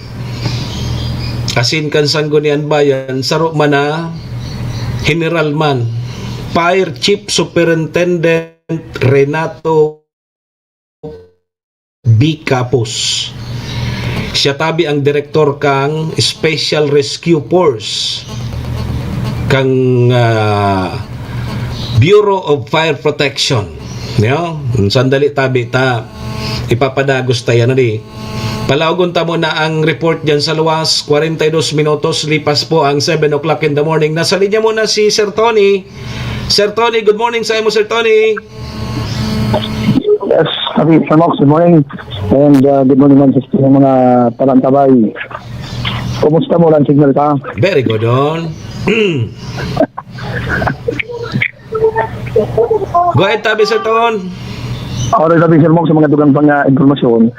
asin kan Sanggunian Bayan, saro man na heneral man, Fire Chief Superintendent Renato B. Capus. Siya tabi ang direktor kang Special Rescue Force kang, ah, Bureau of Fire Protection. Yo? Sandali tabi ta, ipapadagos ta yan, ali. Palaogon ta muna ang report dyan sa luwas. Kwarenta y dos minutos, lipas po ang seven o'clock in the morning. Nasa linya muna si Sir Tony. Sir Tony, good morning sa imo, Sir Tony. Yes, Abi, Sir Mox, good morning. And, uh, good morning man sa mga taga-antabay. Kumusta mo lang, signal ka? Very good, on. Go ahead, tabi, Sir Ton. Alright, tabi, Sir Mox, sa mga dugang pang, ah, impormasyon.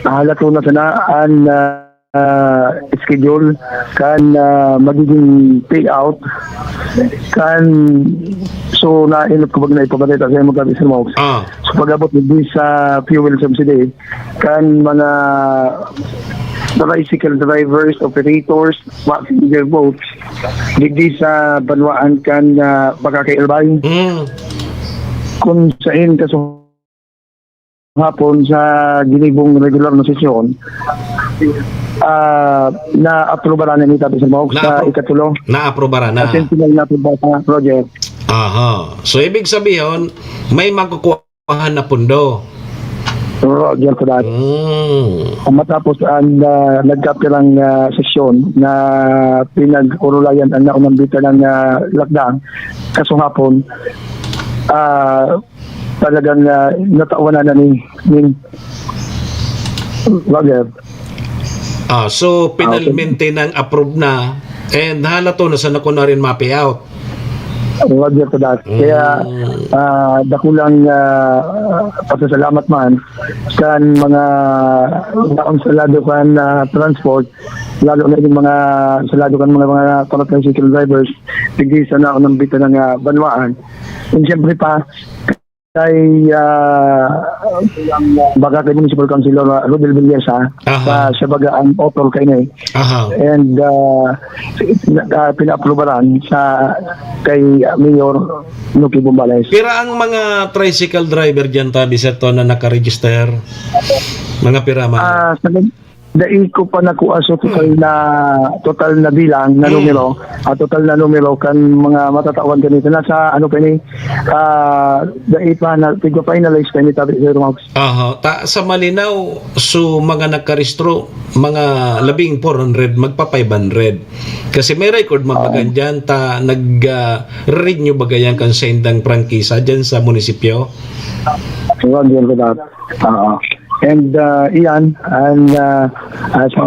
Halato na sana ang, ah, ah, schedule kan, ah, magiging payout kan, so, nainot ko pag naipabalita sa imo, tabi, Sir Mox. Ah. So, pag-abot digdi sa fuel subsidy, kan mga tricycle drivers, operators, passenger boats, digdi sa banwaan kan, ah, Bagakay, Albay. Mm. Kung sain kaso hapon sa ginibong regular na sesyon, ah, naaprobaran na ni Tabi sa Mahok sa Naapro-, ikatulo. Naaprobaran na. At yung pinag naaprobaran sa project. Aha. So, ibig sabihin, may makukuhahan na pundo. Roger for that. Mm. Matapos ang, ah, nagkapirang, ah, sesyon na pinag-urulayan ang naunang bita ng, ah, lakdang, kaso hapon, ah, talagang, ah, natawan na ni, ni Roger. Ah, so, Ah, okay. Finalmente nang approve na, and halato na sana kun rin ma-pay out. Roger for that. Kaya, Mm. ah, dakulang, ah, pasasalamat man kan mga naon sa lado kan, ah, transport, lalo na yung mga sa lado kan mga, mga tricycle drivers, digdi sa naunang bita ng, ah, banwaan. And siyempre pa, kay, ah, Bagakay Municipal Councilor, ah, Rodel Villesa, Aha. sa siya baga ang author kaini. Aha. And, ah, na, ah, pinaaprubaran sa kay Mayor Lucky Bombales. Pira ang mga tricycle driver diyan, Tabi, Sir Ton, na nakaregister? Mga pira man? Ah, sa, dai ko pa nakuha sa total Hmm. na, total na bilang na Hmm. numero, ah, total na numero kan mga matatawan kanito. Nasa ano pa ini, ah, dai pa na, tigpa-finalize pa ini, Tabi, Sir Mox. Aha. Ta-, sa Malinao, so, mga nagkarehistro, mga labing four hundred, magpa-five hundred. Kasi may record man baga Oo. dyan, ta nag, ah, renew baga yan kan sa indang prangkisa dyan sa munisipyo. Roger for that. Oo. And, ah, iyan, and, ah, ah, sa,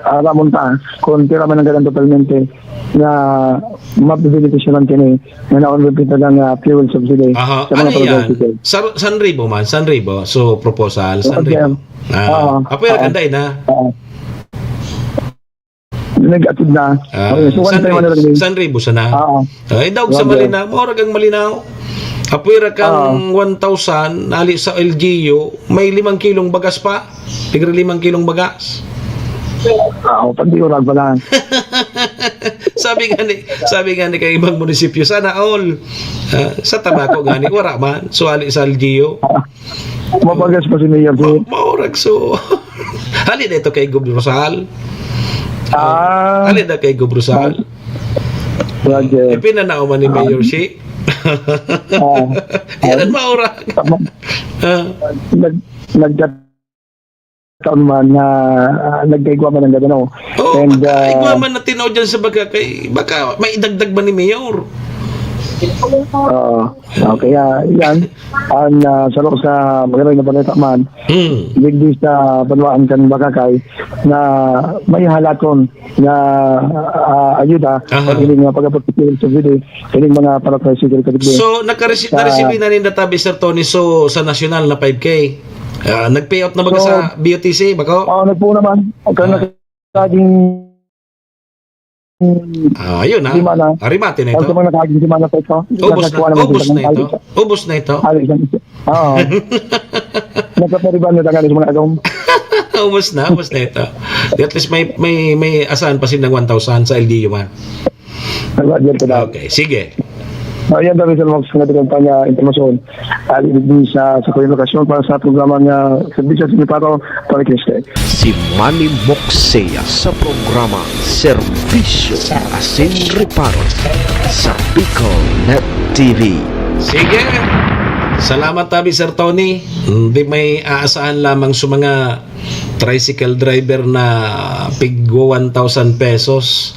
ah, aramon ta, kung pira man ang gadan totalmente na mabebenepisyonan kini, na naon talagang, ah, fuel subsidy Aha, sa mga ano yan? Tricycle. Sa, san ribo man? San ribo? So, proposal, san ribo? Okay. Ah, Oo. Apoy, Oo. Raganday na. Oo. Nag-atid na. Ah, Okay, so, one san time ri-, ano lang yun? san ribo sana? Oo. Ay, daog sa Roger. Malinao. Maurag ang Malinao. Apoy ra kang Oo. one thousand, ali sa L G U, may limang kilong bagas pa. Tigre limang kilong bagas. Oo, pag di urag pa lang. Sabi nga ni, sabi nga ni kay ibang munisipyo, "Sana all." Ah, sa Tabaco nga ni, wala man. So, ali sa L G U. Mabagas pa si Mayor, Ma-, si maurag so. Hali na ito kay Gob Rosal. Ah. Hali na kay Gob Rosal. Roger. Ipinanao man ni Ah. Mayor si Ah, Yan ang maura. Tama. Ah. Nag, nagkataon man na, ah, nagkaigwa man ang gagano. Oo, And, baka ah, igwa man na tinood dyan sa Bagakay. Baka may idagdag man ni Mayor. Oo. Ah, kaya yan, ang, ah, saro sa magandang na balita man, Hmm. digdi sa banwaan kan Bagakay na may halaton na, ah, ayuda Aha. pag ining mga pag-abot sa P L C V D, ining mga para-tricycle ka digdi. So, nakaresi- Sa- nareceive na rin data, Mister Tony, so sa national na five K. Ah, nag-payout na ba ka So, sa B O T C, bako? Oo, nagpuno man. Ang Ah. naging Ah, ayun na. Di man na. Arimate na Ang ito. sa mga nakaging semana pa ito. Ubos na, Nakakuha naman ubos sila na ng ito. alis. Ubos na ito. Alis ang isa. Oo. Nagpapariban na tangali sa mga agom. Ubos na, ubos na ito. At least may may may asahan pa silang one thousand sa L G U man. Nagwadyar ko daw. Okay, sige. So, yan daw, Mister Mox, nga dagang pa niya impormasyon. Alis din sa, sa kuyang lokasyon para sa programa niya, Servisyo sa Paro, Tony Quispe. Si Manny Moxea sa programa Serbisyo asin Reparo sa Bicol Net T V. Sige. Salamat tabi, Sir Tony. Hindi may aasahan lamang sa mga tricycle driver na pigwa one thousand pesos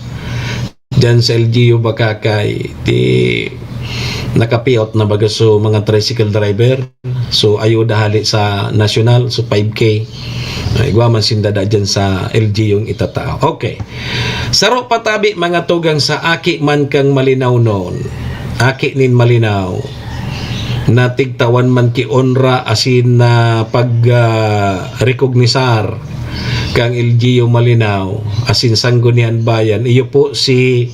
diyan sa L G U Bacacay. Di nakapiot na baga so mga tricycle driver. So, ayuda hali sa national, so five K. Ay, igwa man sinda da dyan sa L G U yung itatao. Okay. Saro pa tabi, mga tugang, sa aki man kang Malinao noon. Aki nin Malinao. Na tigtawan man ki onra asin na pag, ah, rekognisar kang L G U Malinao asin Sangguniang Bayan. Iyo po si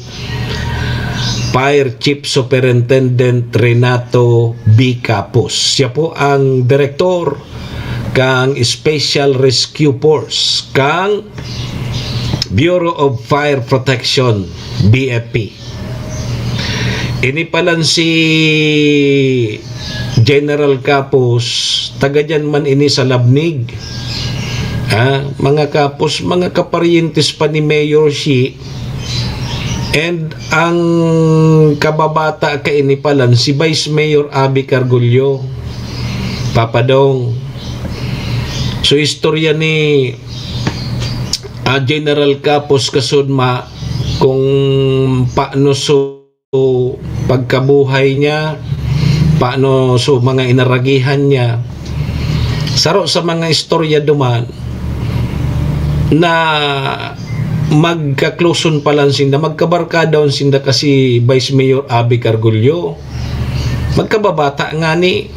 Fire Chief Superintendent Renato B. Capos. Siya po ang direktor kang Special Rescue Force kang Bureau of Fire Protection, B F P. Ini palan si General Capos, taga dyan man ini sa Labnig. Ah, mga Capos, mga kaparyentes pa ni Mayor Shi. And ang kababata kaini palan, si Vice Mayor Abby Cargullo, Papadong. So, istorya ni, ah, General Capos Kasudma kung paano so pagkabuhay niya, paano so mga inaragihan niya. Saro sa mga istorya duman na magkakloson palan sinda, magkabarkadaon sinda kasi Vice Mayor Abby Cargullo. Magkababata ngani,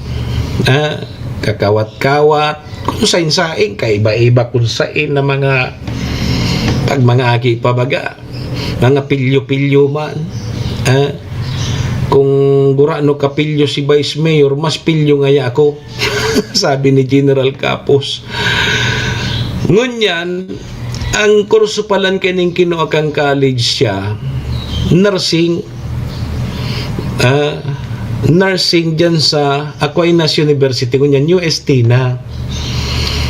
ah, kakawat-kawat, kung sain-sain, kaiba-iba kung sain na mga, pag mga aki pa baga, mga pilyo-pilyo man. Ah, kung gurano kapilyo si Vice Mayor, mas pilyo ngaya ako, sabi ni General Capos. Ngunyan, ang kurso palan kaning kinua kang college siya, nursing, ah, nursing dyan sa Aquinas University, ngunyan U S T na.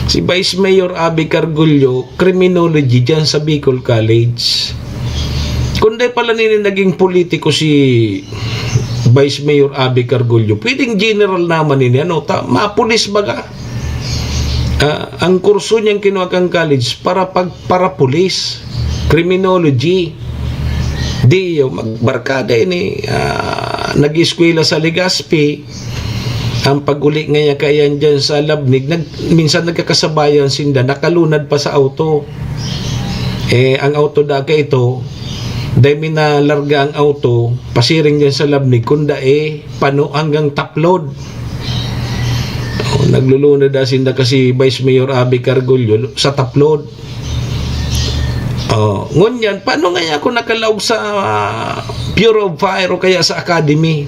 Si Vice Mayor Abby Cargullo, criminology dyan sa Bicol College. Kung di pala nini naging politiko si Vice Mayor Abby Cargullo, pwedeng general naman nini, ano, ta, mapulis baga. Ah, ang kurso niyang kinuha kang college para pag, para pulis, criminology. Di, yung magbarkada ini, ah, nag-eskwela sa Legazpi. Ang pag-uli ngaya kaiyan dyan sa Labnig, nag-, minsan nagkakasabayan sinda, nakalunad pa sa auto. Eh, ang auto da kaito, dahil minalarga ang auto, pasiring dyan sa Labnig, kunda eh, pano hanggang Taplod. Oh, naglulunad da sinda kasi Vice Mayor Abby Cargullo sa Taplod. Oh, ngunyan, paano ngaya ako nakalaog sa, ah, Bureau of Fire o kaya sa Academy?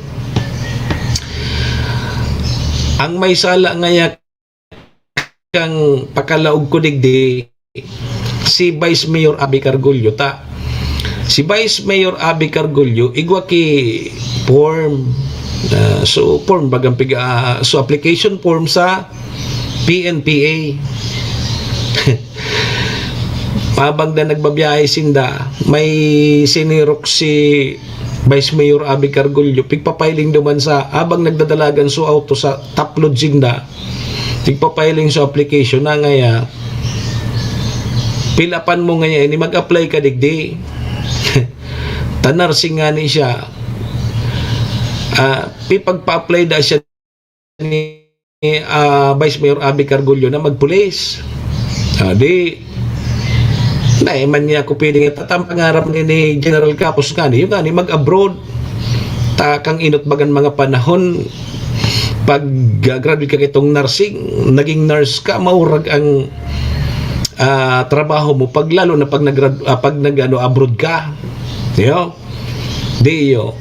Ang may sala ngaya kang pakalaog ko digdi, si Vice Mayor Abby Cargullo ta. Si Vice Mayor Abby Cargullo, igwa ki form. Ah, so, form, bagang piga, ah, so, application form sa P N P A. Habang na nagbabiyahe sinda, may sinirok si Vice Mayor Abby Cargollo, pigpapiling duman sa, habang nagdadalagan so auto sa taplod sinda, pigpapiling so application na ngaya, pilapan mo ngaya ini, mag-apply ka digdi. Ta nursing ngani siya. Ah, pipagpa-apply da siya ni, ah, Vice Mayor Abby Cargollo na magpulis. Ah, di, dai man niya ako pwedeng itatampang harap ni, ni General Capos ngani, yung ngani mag-abroad. Ta kang inot bagan mga panahon, pag, ah, graduate ka kitong nursing, naging nurse ka, maurag ang, ah, trabaho mo, pag lalo na pag nag-, ah, pag nag-, ano, abroad ka. Yo? Di yo.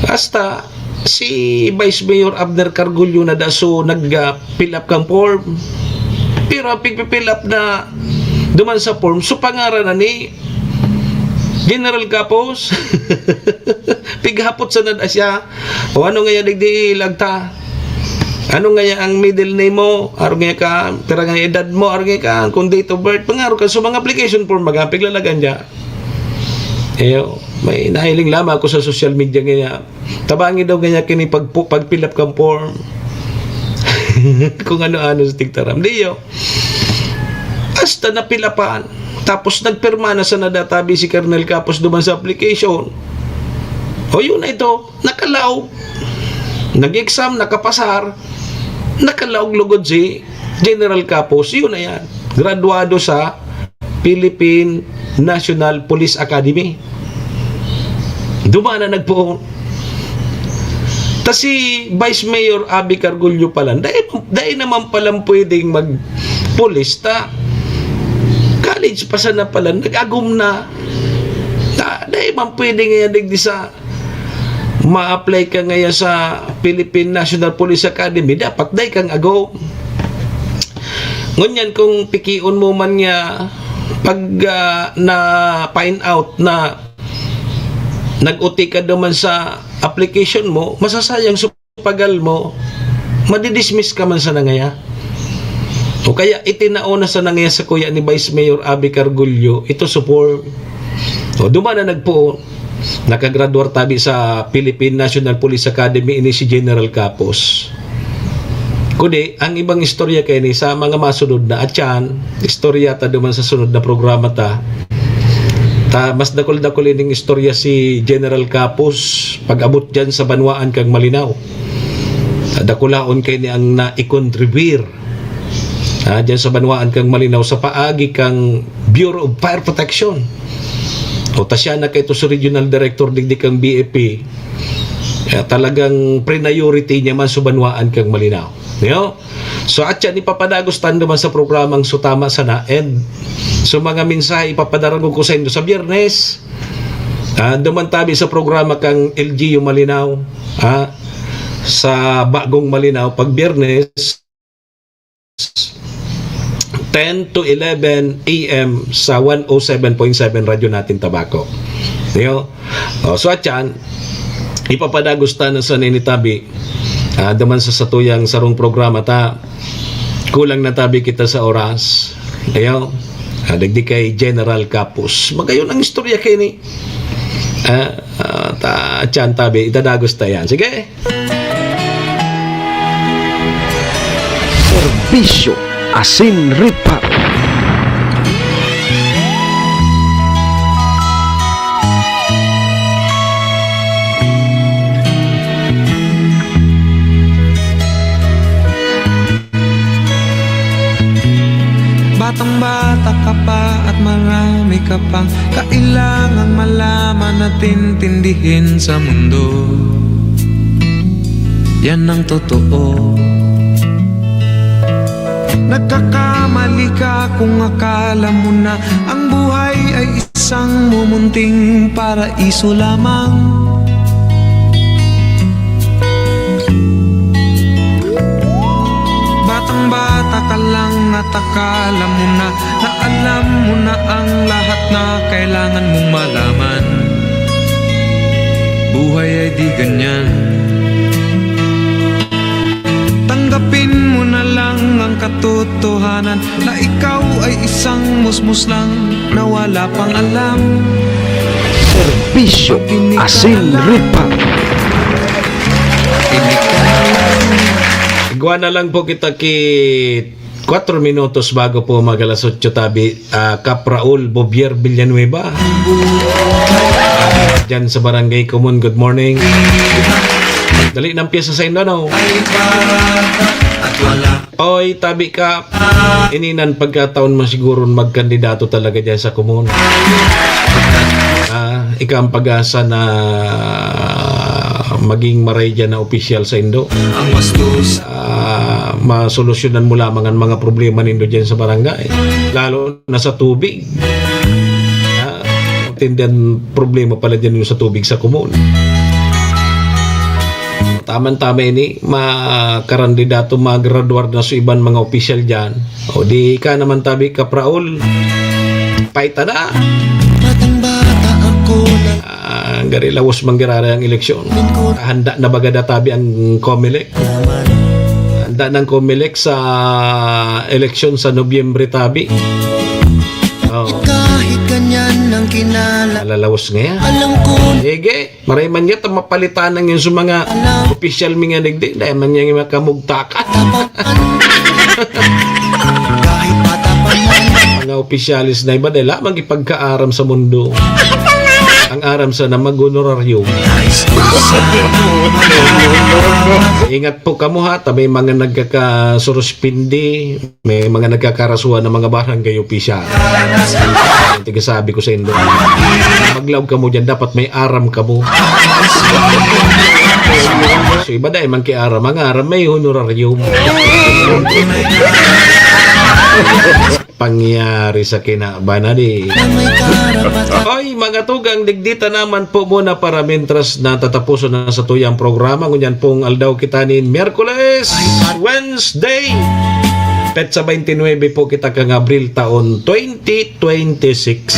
Hasta si Vice Mayor Abner Cargollo na daso nag, ah, fill up kang form. Pero ang pigpi-fill up na duman sa form, so pangaran na ni General Capos. Pighapot sa nada siya. O ano ngaya digdi ilagta? Ano ngaya ang middle name mo? Aro ngaya ka, pira nga edad mo? Aro ngaya ka, kung date of birth, pangaro ka. So, mga application form, mga piglalagan niya. Ayo, may nahiling lamang ako sa social media ngaya. Tabangi daw ngaya kini pag, pag-fill up kang form. Kung ano-ano sa tigtaram. Di yo. Hasta napilapan. Tapos nagpirma na sa nadatabi si Colonel Capos duman sa application. O yun na ito, nakalaog. Nag-exam, nakapasar, nakalaog lugod si General Capos. Yun na yan. Graduado sa Philippine National Police Academy. Duman na nagpoon. Ta si Vice Mayor Abby Cargollo pala, dai, dai naman palang pwedeng magpulis ta college pa sana pala, nag-agom na. Ta, dai man pwede ngayon digdi sa ma-apply ka ngayon sa Philippine National Police Academy, dapat dai kang agom. Ngunyan, kung pikion mo man niya, pag, ah, na-find out na nag-uti ka duman sa application mo, masasayang so pagal mo, madidismiss ka man sana ngaya. O kaya itinao na sana ngaya sa kuya ni Vice Mayor Abby Cargollo, ito so form. O, duman na nagpoon. Nakagraduar tabi sa Philippine National Police Academy ini si General Capos. Kundi, ang ibang istorya kaini sa mga masunod na atyan, istorya ta duman sa sunod na programa ta. Ta, mas dakul-dakul ining istorya si General Capos pag-abot diyan sa banwaan kang Malinao. Ta, dakulaon kaini ang naikontribir, ah, diyan sa banwaan kang Malinao sa paagi kang Bureau of Fire Protection. O ta siya na kaito si regional director digdi kang B F P. Kaya talagang priority niya man sa banwaan kang Malinao. Yo? So, atyan ipapadagos ta duman sa programang Sutama Sana, and so, mga mensahe ipapadaragog ko saindo sa Biyernes. Ah, duman tabi sa programa kang L G U Malinao, ah, sa Bagong Malinao pag Biyernes, ten to eleven A M sa one oh seven point seven Radyo Natin Tabaco. Yo? O, so, atyan, ipapadagos ta na sa ninitabi, ah, duman sa satuyang sarong programa ta, kulang na tabi kita sa oras. Ayo, ah, digdi kay General Capos. Magayon ang istorya kaini. Ah, ah, ta, atyan tabi, itadagos ta yan. Sige. Serbisyo asin reparo. Batang-bata ka pa at marami ka pang kailangang malaman at intindihin sa mundo. Yan ang totoo. Nagkakamali ka kung akala mo na ang buhay ay isang mumunting paraiso lamang. Batang-bata ka lang at akala mo na, na alam mo na ang lahat na kailangan mong malaman. Buhay ay di ganyan. Tanggapin mo na lang ang katotohanan na ikaw ay isang musmos lang na wala pang alam. Serbisyo asin ripa. Igwa na lang po kita ki kwatro minutos bago po mag alas otso tabi, ah, Kap Raul Bobier Villanueva. Diyan sa Barangay Comon, good morning. Dali ng pyesa sa Indanao. Oy, tabi ka. Ini nan pagkataon mo siguro magkandidato talaga diyan sa Comon. Ah, ika ang pag-asa na maging maray diyan na opisyal sa Indo. Ang bastos. Ah, masolusyonan mo lamang ang mga problema nindo diyan sa barangay. Lalo na sa tubig. Ah, tindihan problema pala diyan yung sa tubig sa Comon. Taman-tama ini, makarandidato, magraduar na sa iban mga opisyal diyan. O di ka naman tabi, Kap Raul. Paita na. Batang-bata ako na Ah, gari lawos manggiraray ang eleksyon. Handa na baga databi ang Comelec. Handa ng Comelec sa eleksyon sa Nobyembre tabi. Oh. Kahit ganyan ang kinala. Malalawos ngayon. Alam ko. Sige. Maray man nga ta mapalitan ang yun sa mga opisyal mi nga digdi. Dahil man nga makamugtakan. Mga opisyalis na iba, dahil lamang ipagkaaram sa mundo. Ang aram sana mag-honoraryo. Ingat po kamo ha, ta may mga nagkakasuruspindi. May mga nagkakarasuhan ng mga barangay opisyal. Ang tigasabi ko sa indo, maglaog kamo dyan, dapat may aram kamo. So, iba dahil man kay aram, ang aram may honorarium. Pangyari sa kinaban, adi. Oy, mga tugang, digdi ta naman po muna para mintras na tatapuson na sa tuyang programa. Ngunyan pong aldaw kita nin Miyerkules, Wednesday. Petsa twenty-nine po kita kang Abril taon twenty twenty-six.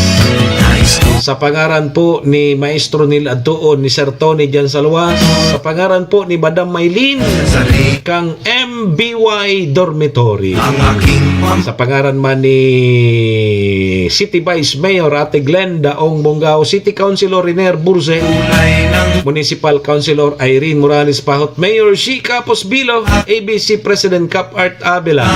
Sa pangaran po ni Maestro Neil Adtuon, ni Sir Tony diyan sa luwas, sa pangaran po ni Madam Maylene, kang M B Y Dormitory. Sa pangaran man ni City Vice Mayor Ate Glenda Ong Bongao, City Councilor Riner Burse, Municipal Councilor Irene Morales Pahot, Mayor Shi Capos Bilo, A B C President Cap Art Abela.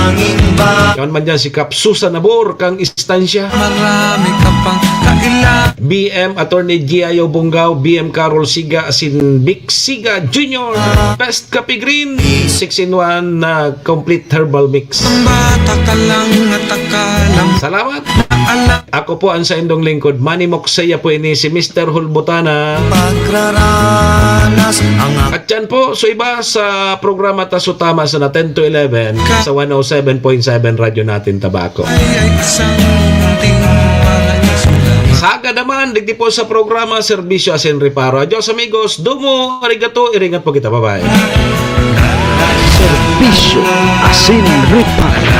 Yaon man dyan si Cap Susan Nabor, kang Estancia. Marami ka pang kaila. B M Attorney G I O Bongao, B M Carol Siga, asin Vic Siga Junior. Best Kape Green, six in one na complete herbal mix. Ang bata ka lang at akala mo Salamat. Ala. Ako po ang saindong lingkod, Manny Moksaya po ini, si Mister Hulbutana. Pagraranas ang At yan po, so iba sa programa ta so tama sa na ten to eleven sa one oh seven point seven Radyo Natin Tabaco. Ay, ay, isang munting mga isula. Sagad naman, digdi po sa programa, Serbisyo Asin Reparo. Adios, amigos. Domo, arigato, iringat po kita. Bye-bye. Serbisyo Asin Reparo.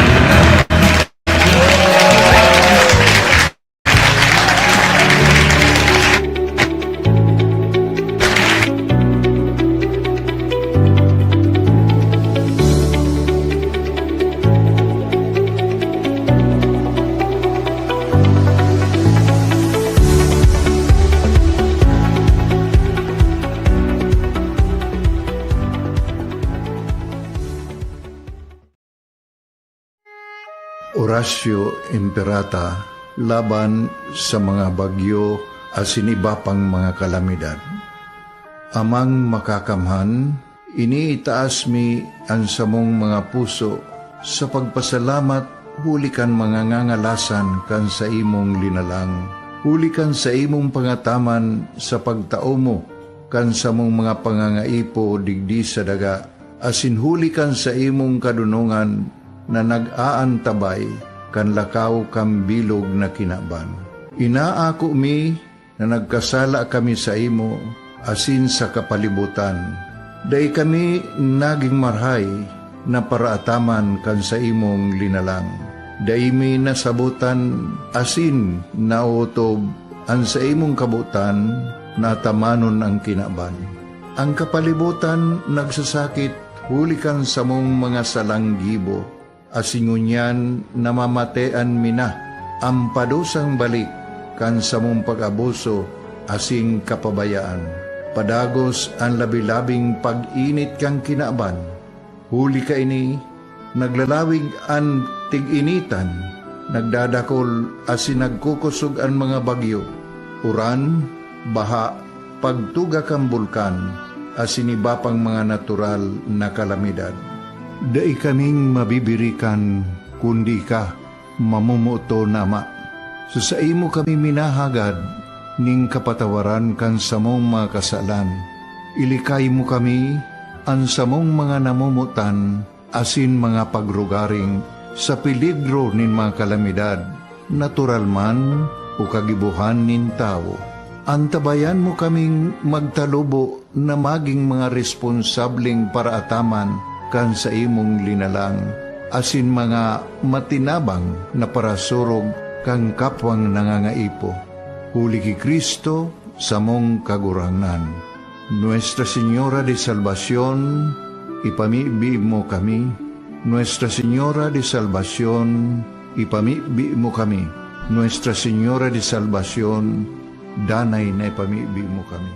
Oratio Imperata laban sa mga bagyo asin iba pang mga kalamidad. Amang Makakamhan, iniitaas mi an samong mga puso sa pagpasalamat huli kan mga ngangalasan kan saimong linalang, huli kan saimong pangataman sa pagtao mo kan samong mga pangangaipo digdi sa daga, asin huli kan saimong kadonongan na nag-aantabay kan lakaw kan bilog na kinaban. Inaako mi na nagkasala kami saimo asin sa kapalibotan. Dai kami nagin marahay na paraataman kan saimong linalang. Dai mi nasabotan asin naotob an saimong kabotan na atamanon an kinaban. An kapalibotan nagsasakit huli kan samong mga salang gibo, asin ngunyan namamatean mi na an padusang balik kan samong pag-abuso asin kapabayaan. Padagos an labi-labing pag-init kan kinaban. Huli kaini, naglalawig an tig-initan, nagdadakol asin nagkukosog an mga bagyo, uran, baha, pagtuga kan bulkan, asin iba pang mga natural na kalamidad. Dai kaming mabibirikan, kundi ika, mamomoton na Ama. Sa saimo kami minahagad ning kapatawaran kan samong mga kasalan. Ilikay mo kami, an samong mga namomotan asin mga pagrugaring sa peligro nin mga kalamidad, natural man o kagibohan nin tawo. Antabayan mo kaming magtalubo na magin mga responsableng paraataman kan saimong linalang, asin mga matinabang na parasurog kan kapwang nangangaipo. Huli ki Cristo, samong Kagurangnan. Nuestra Señora de Salvacion, ipamibi mo kami. Nuestra Señora de Salvacion, ipamibi mo kami. Nuestra Señora de Salvacion, danay na ipamibi mo kami.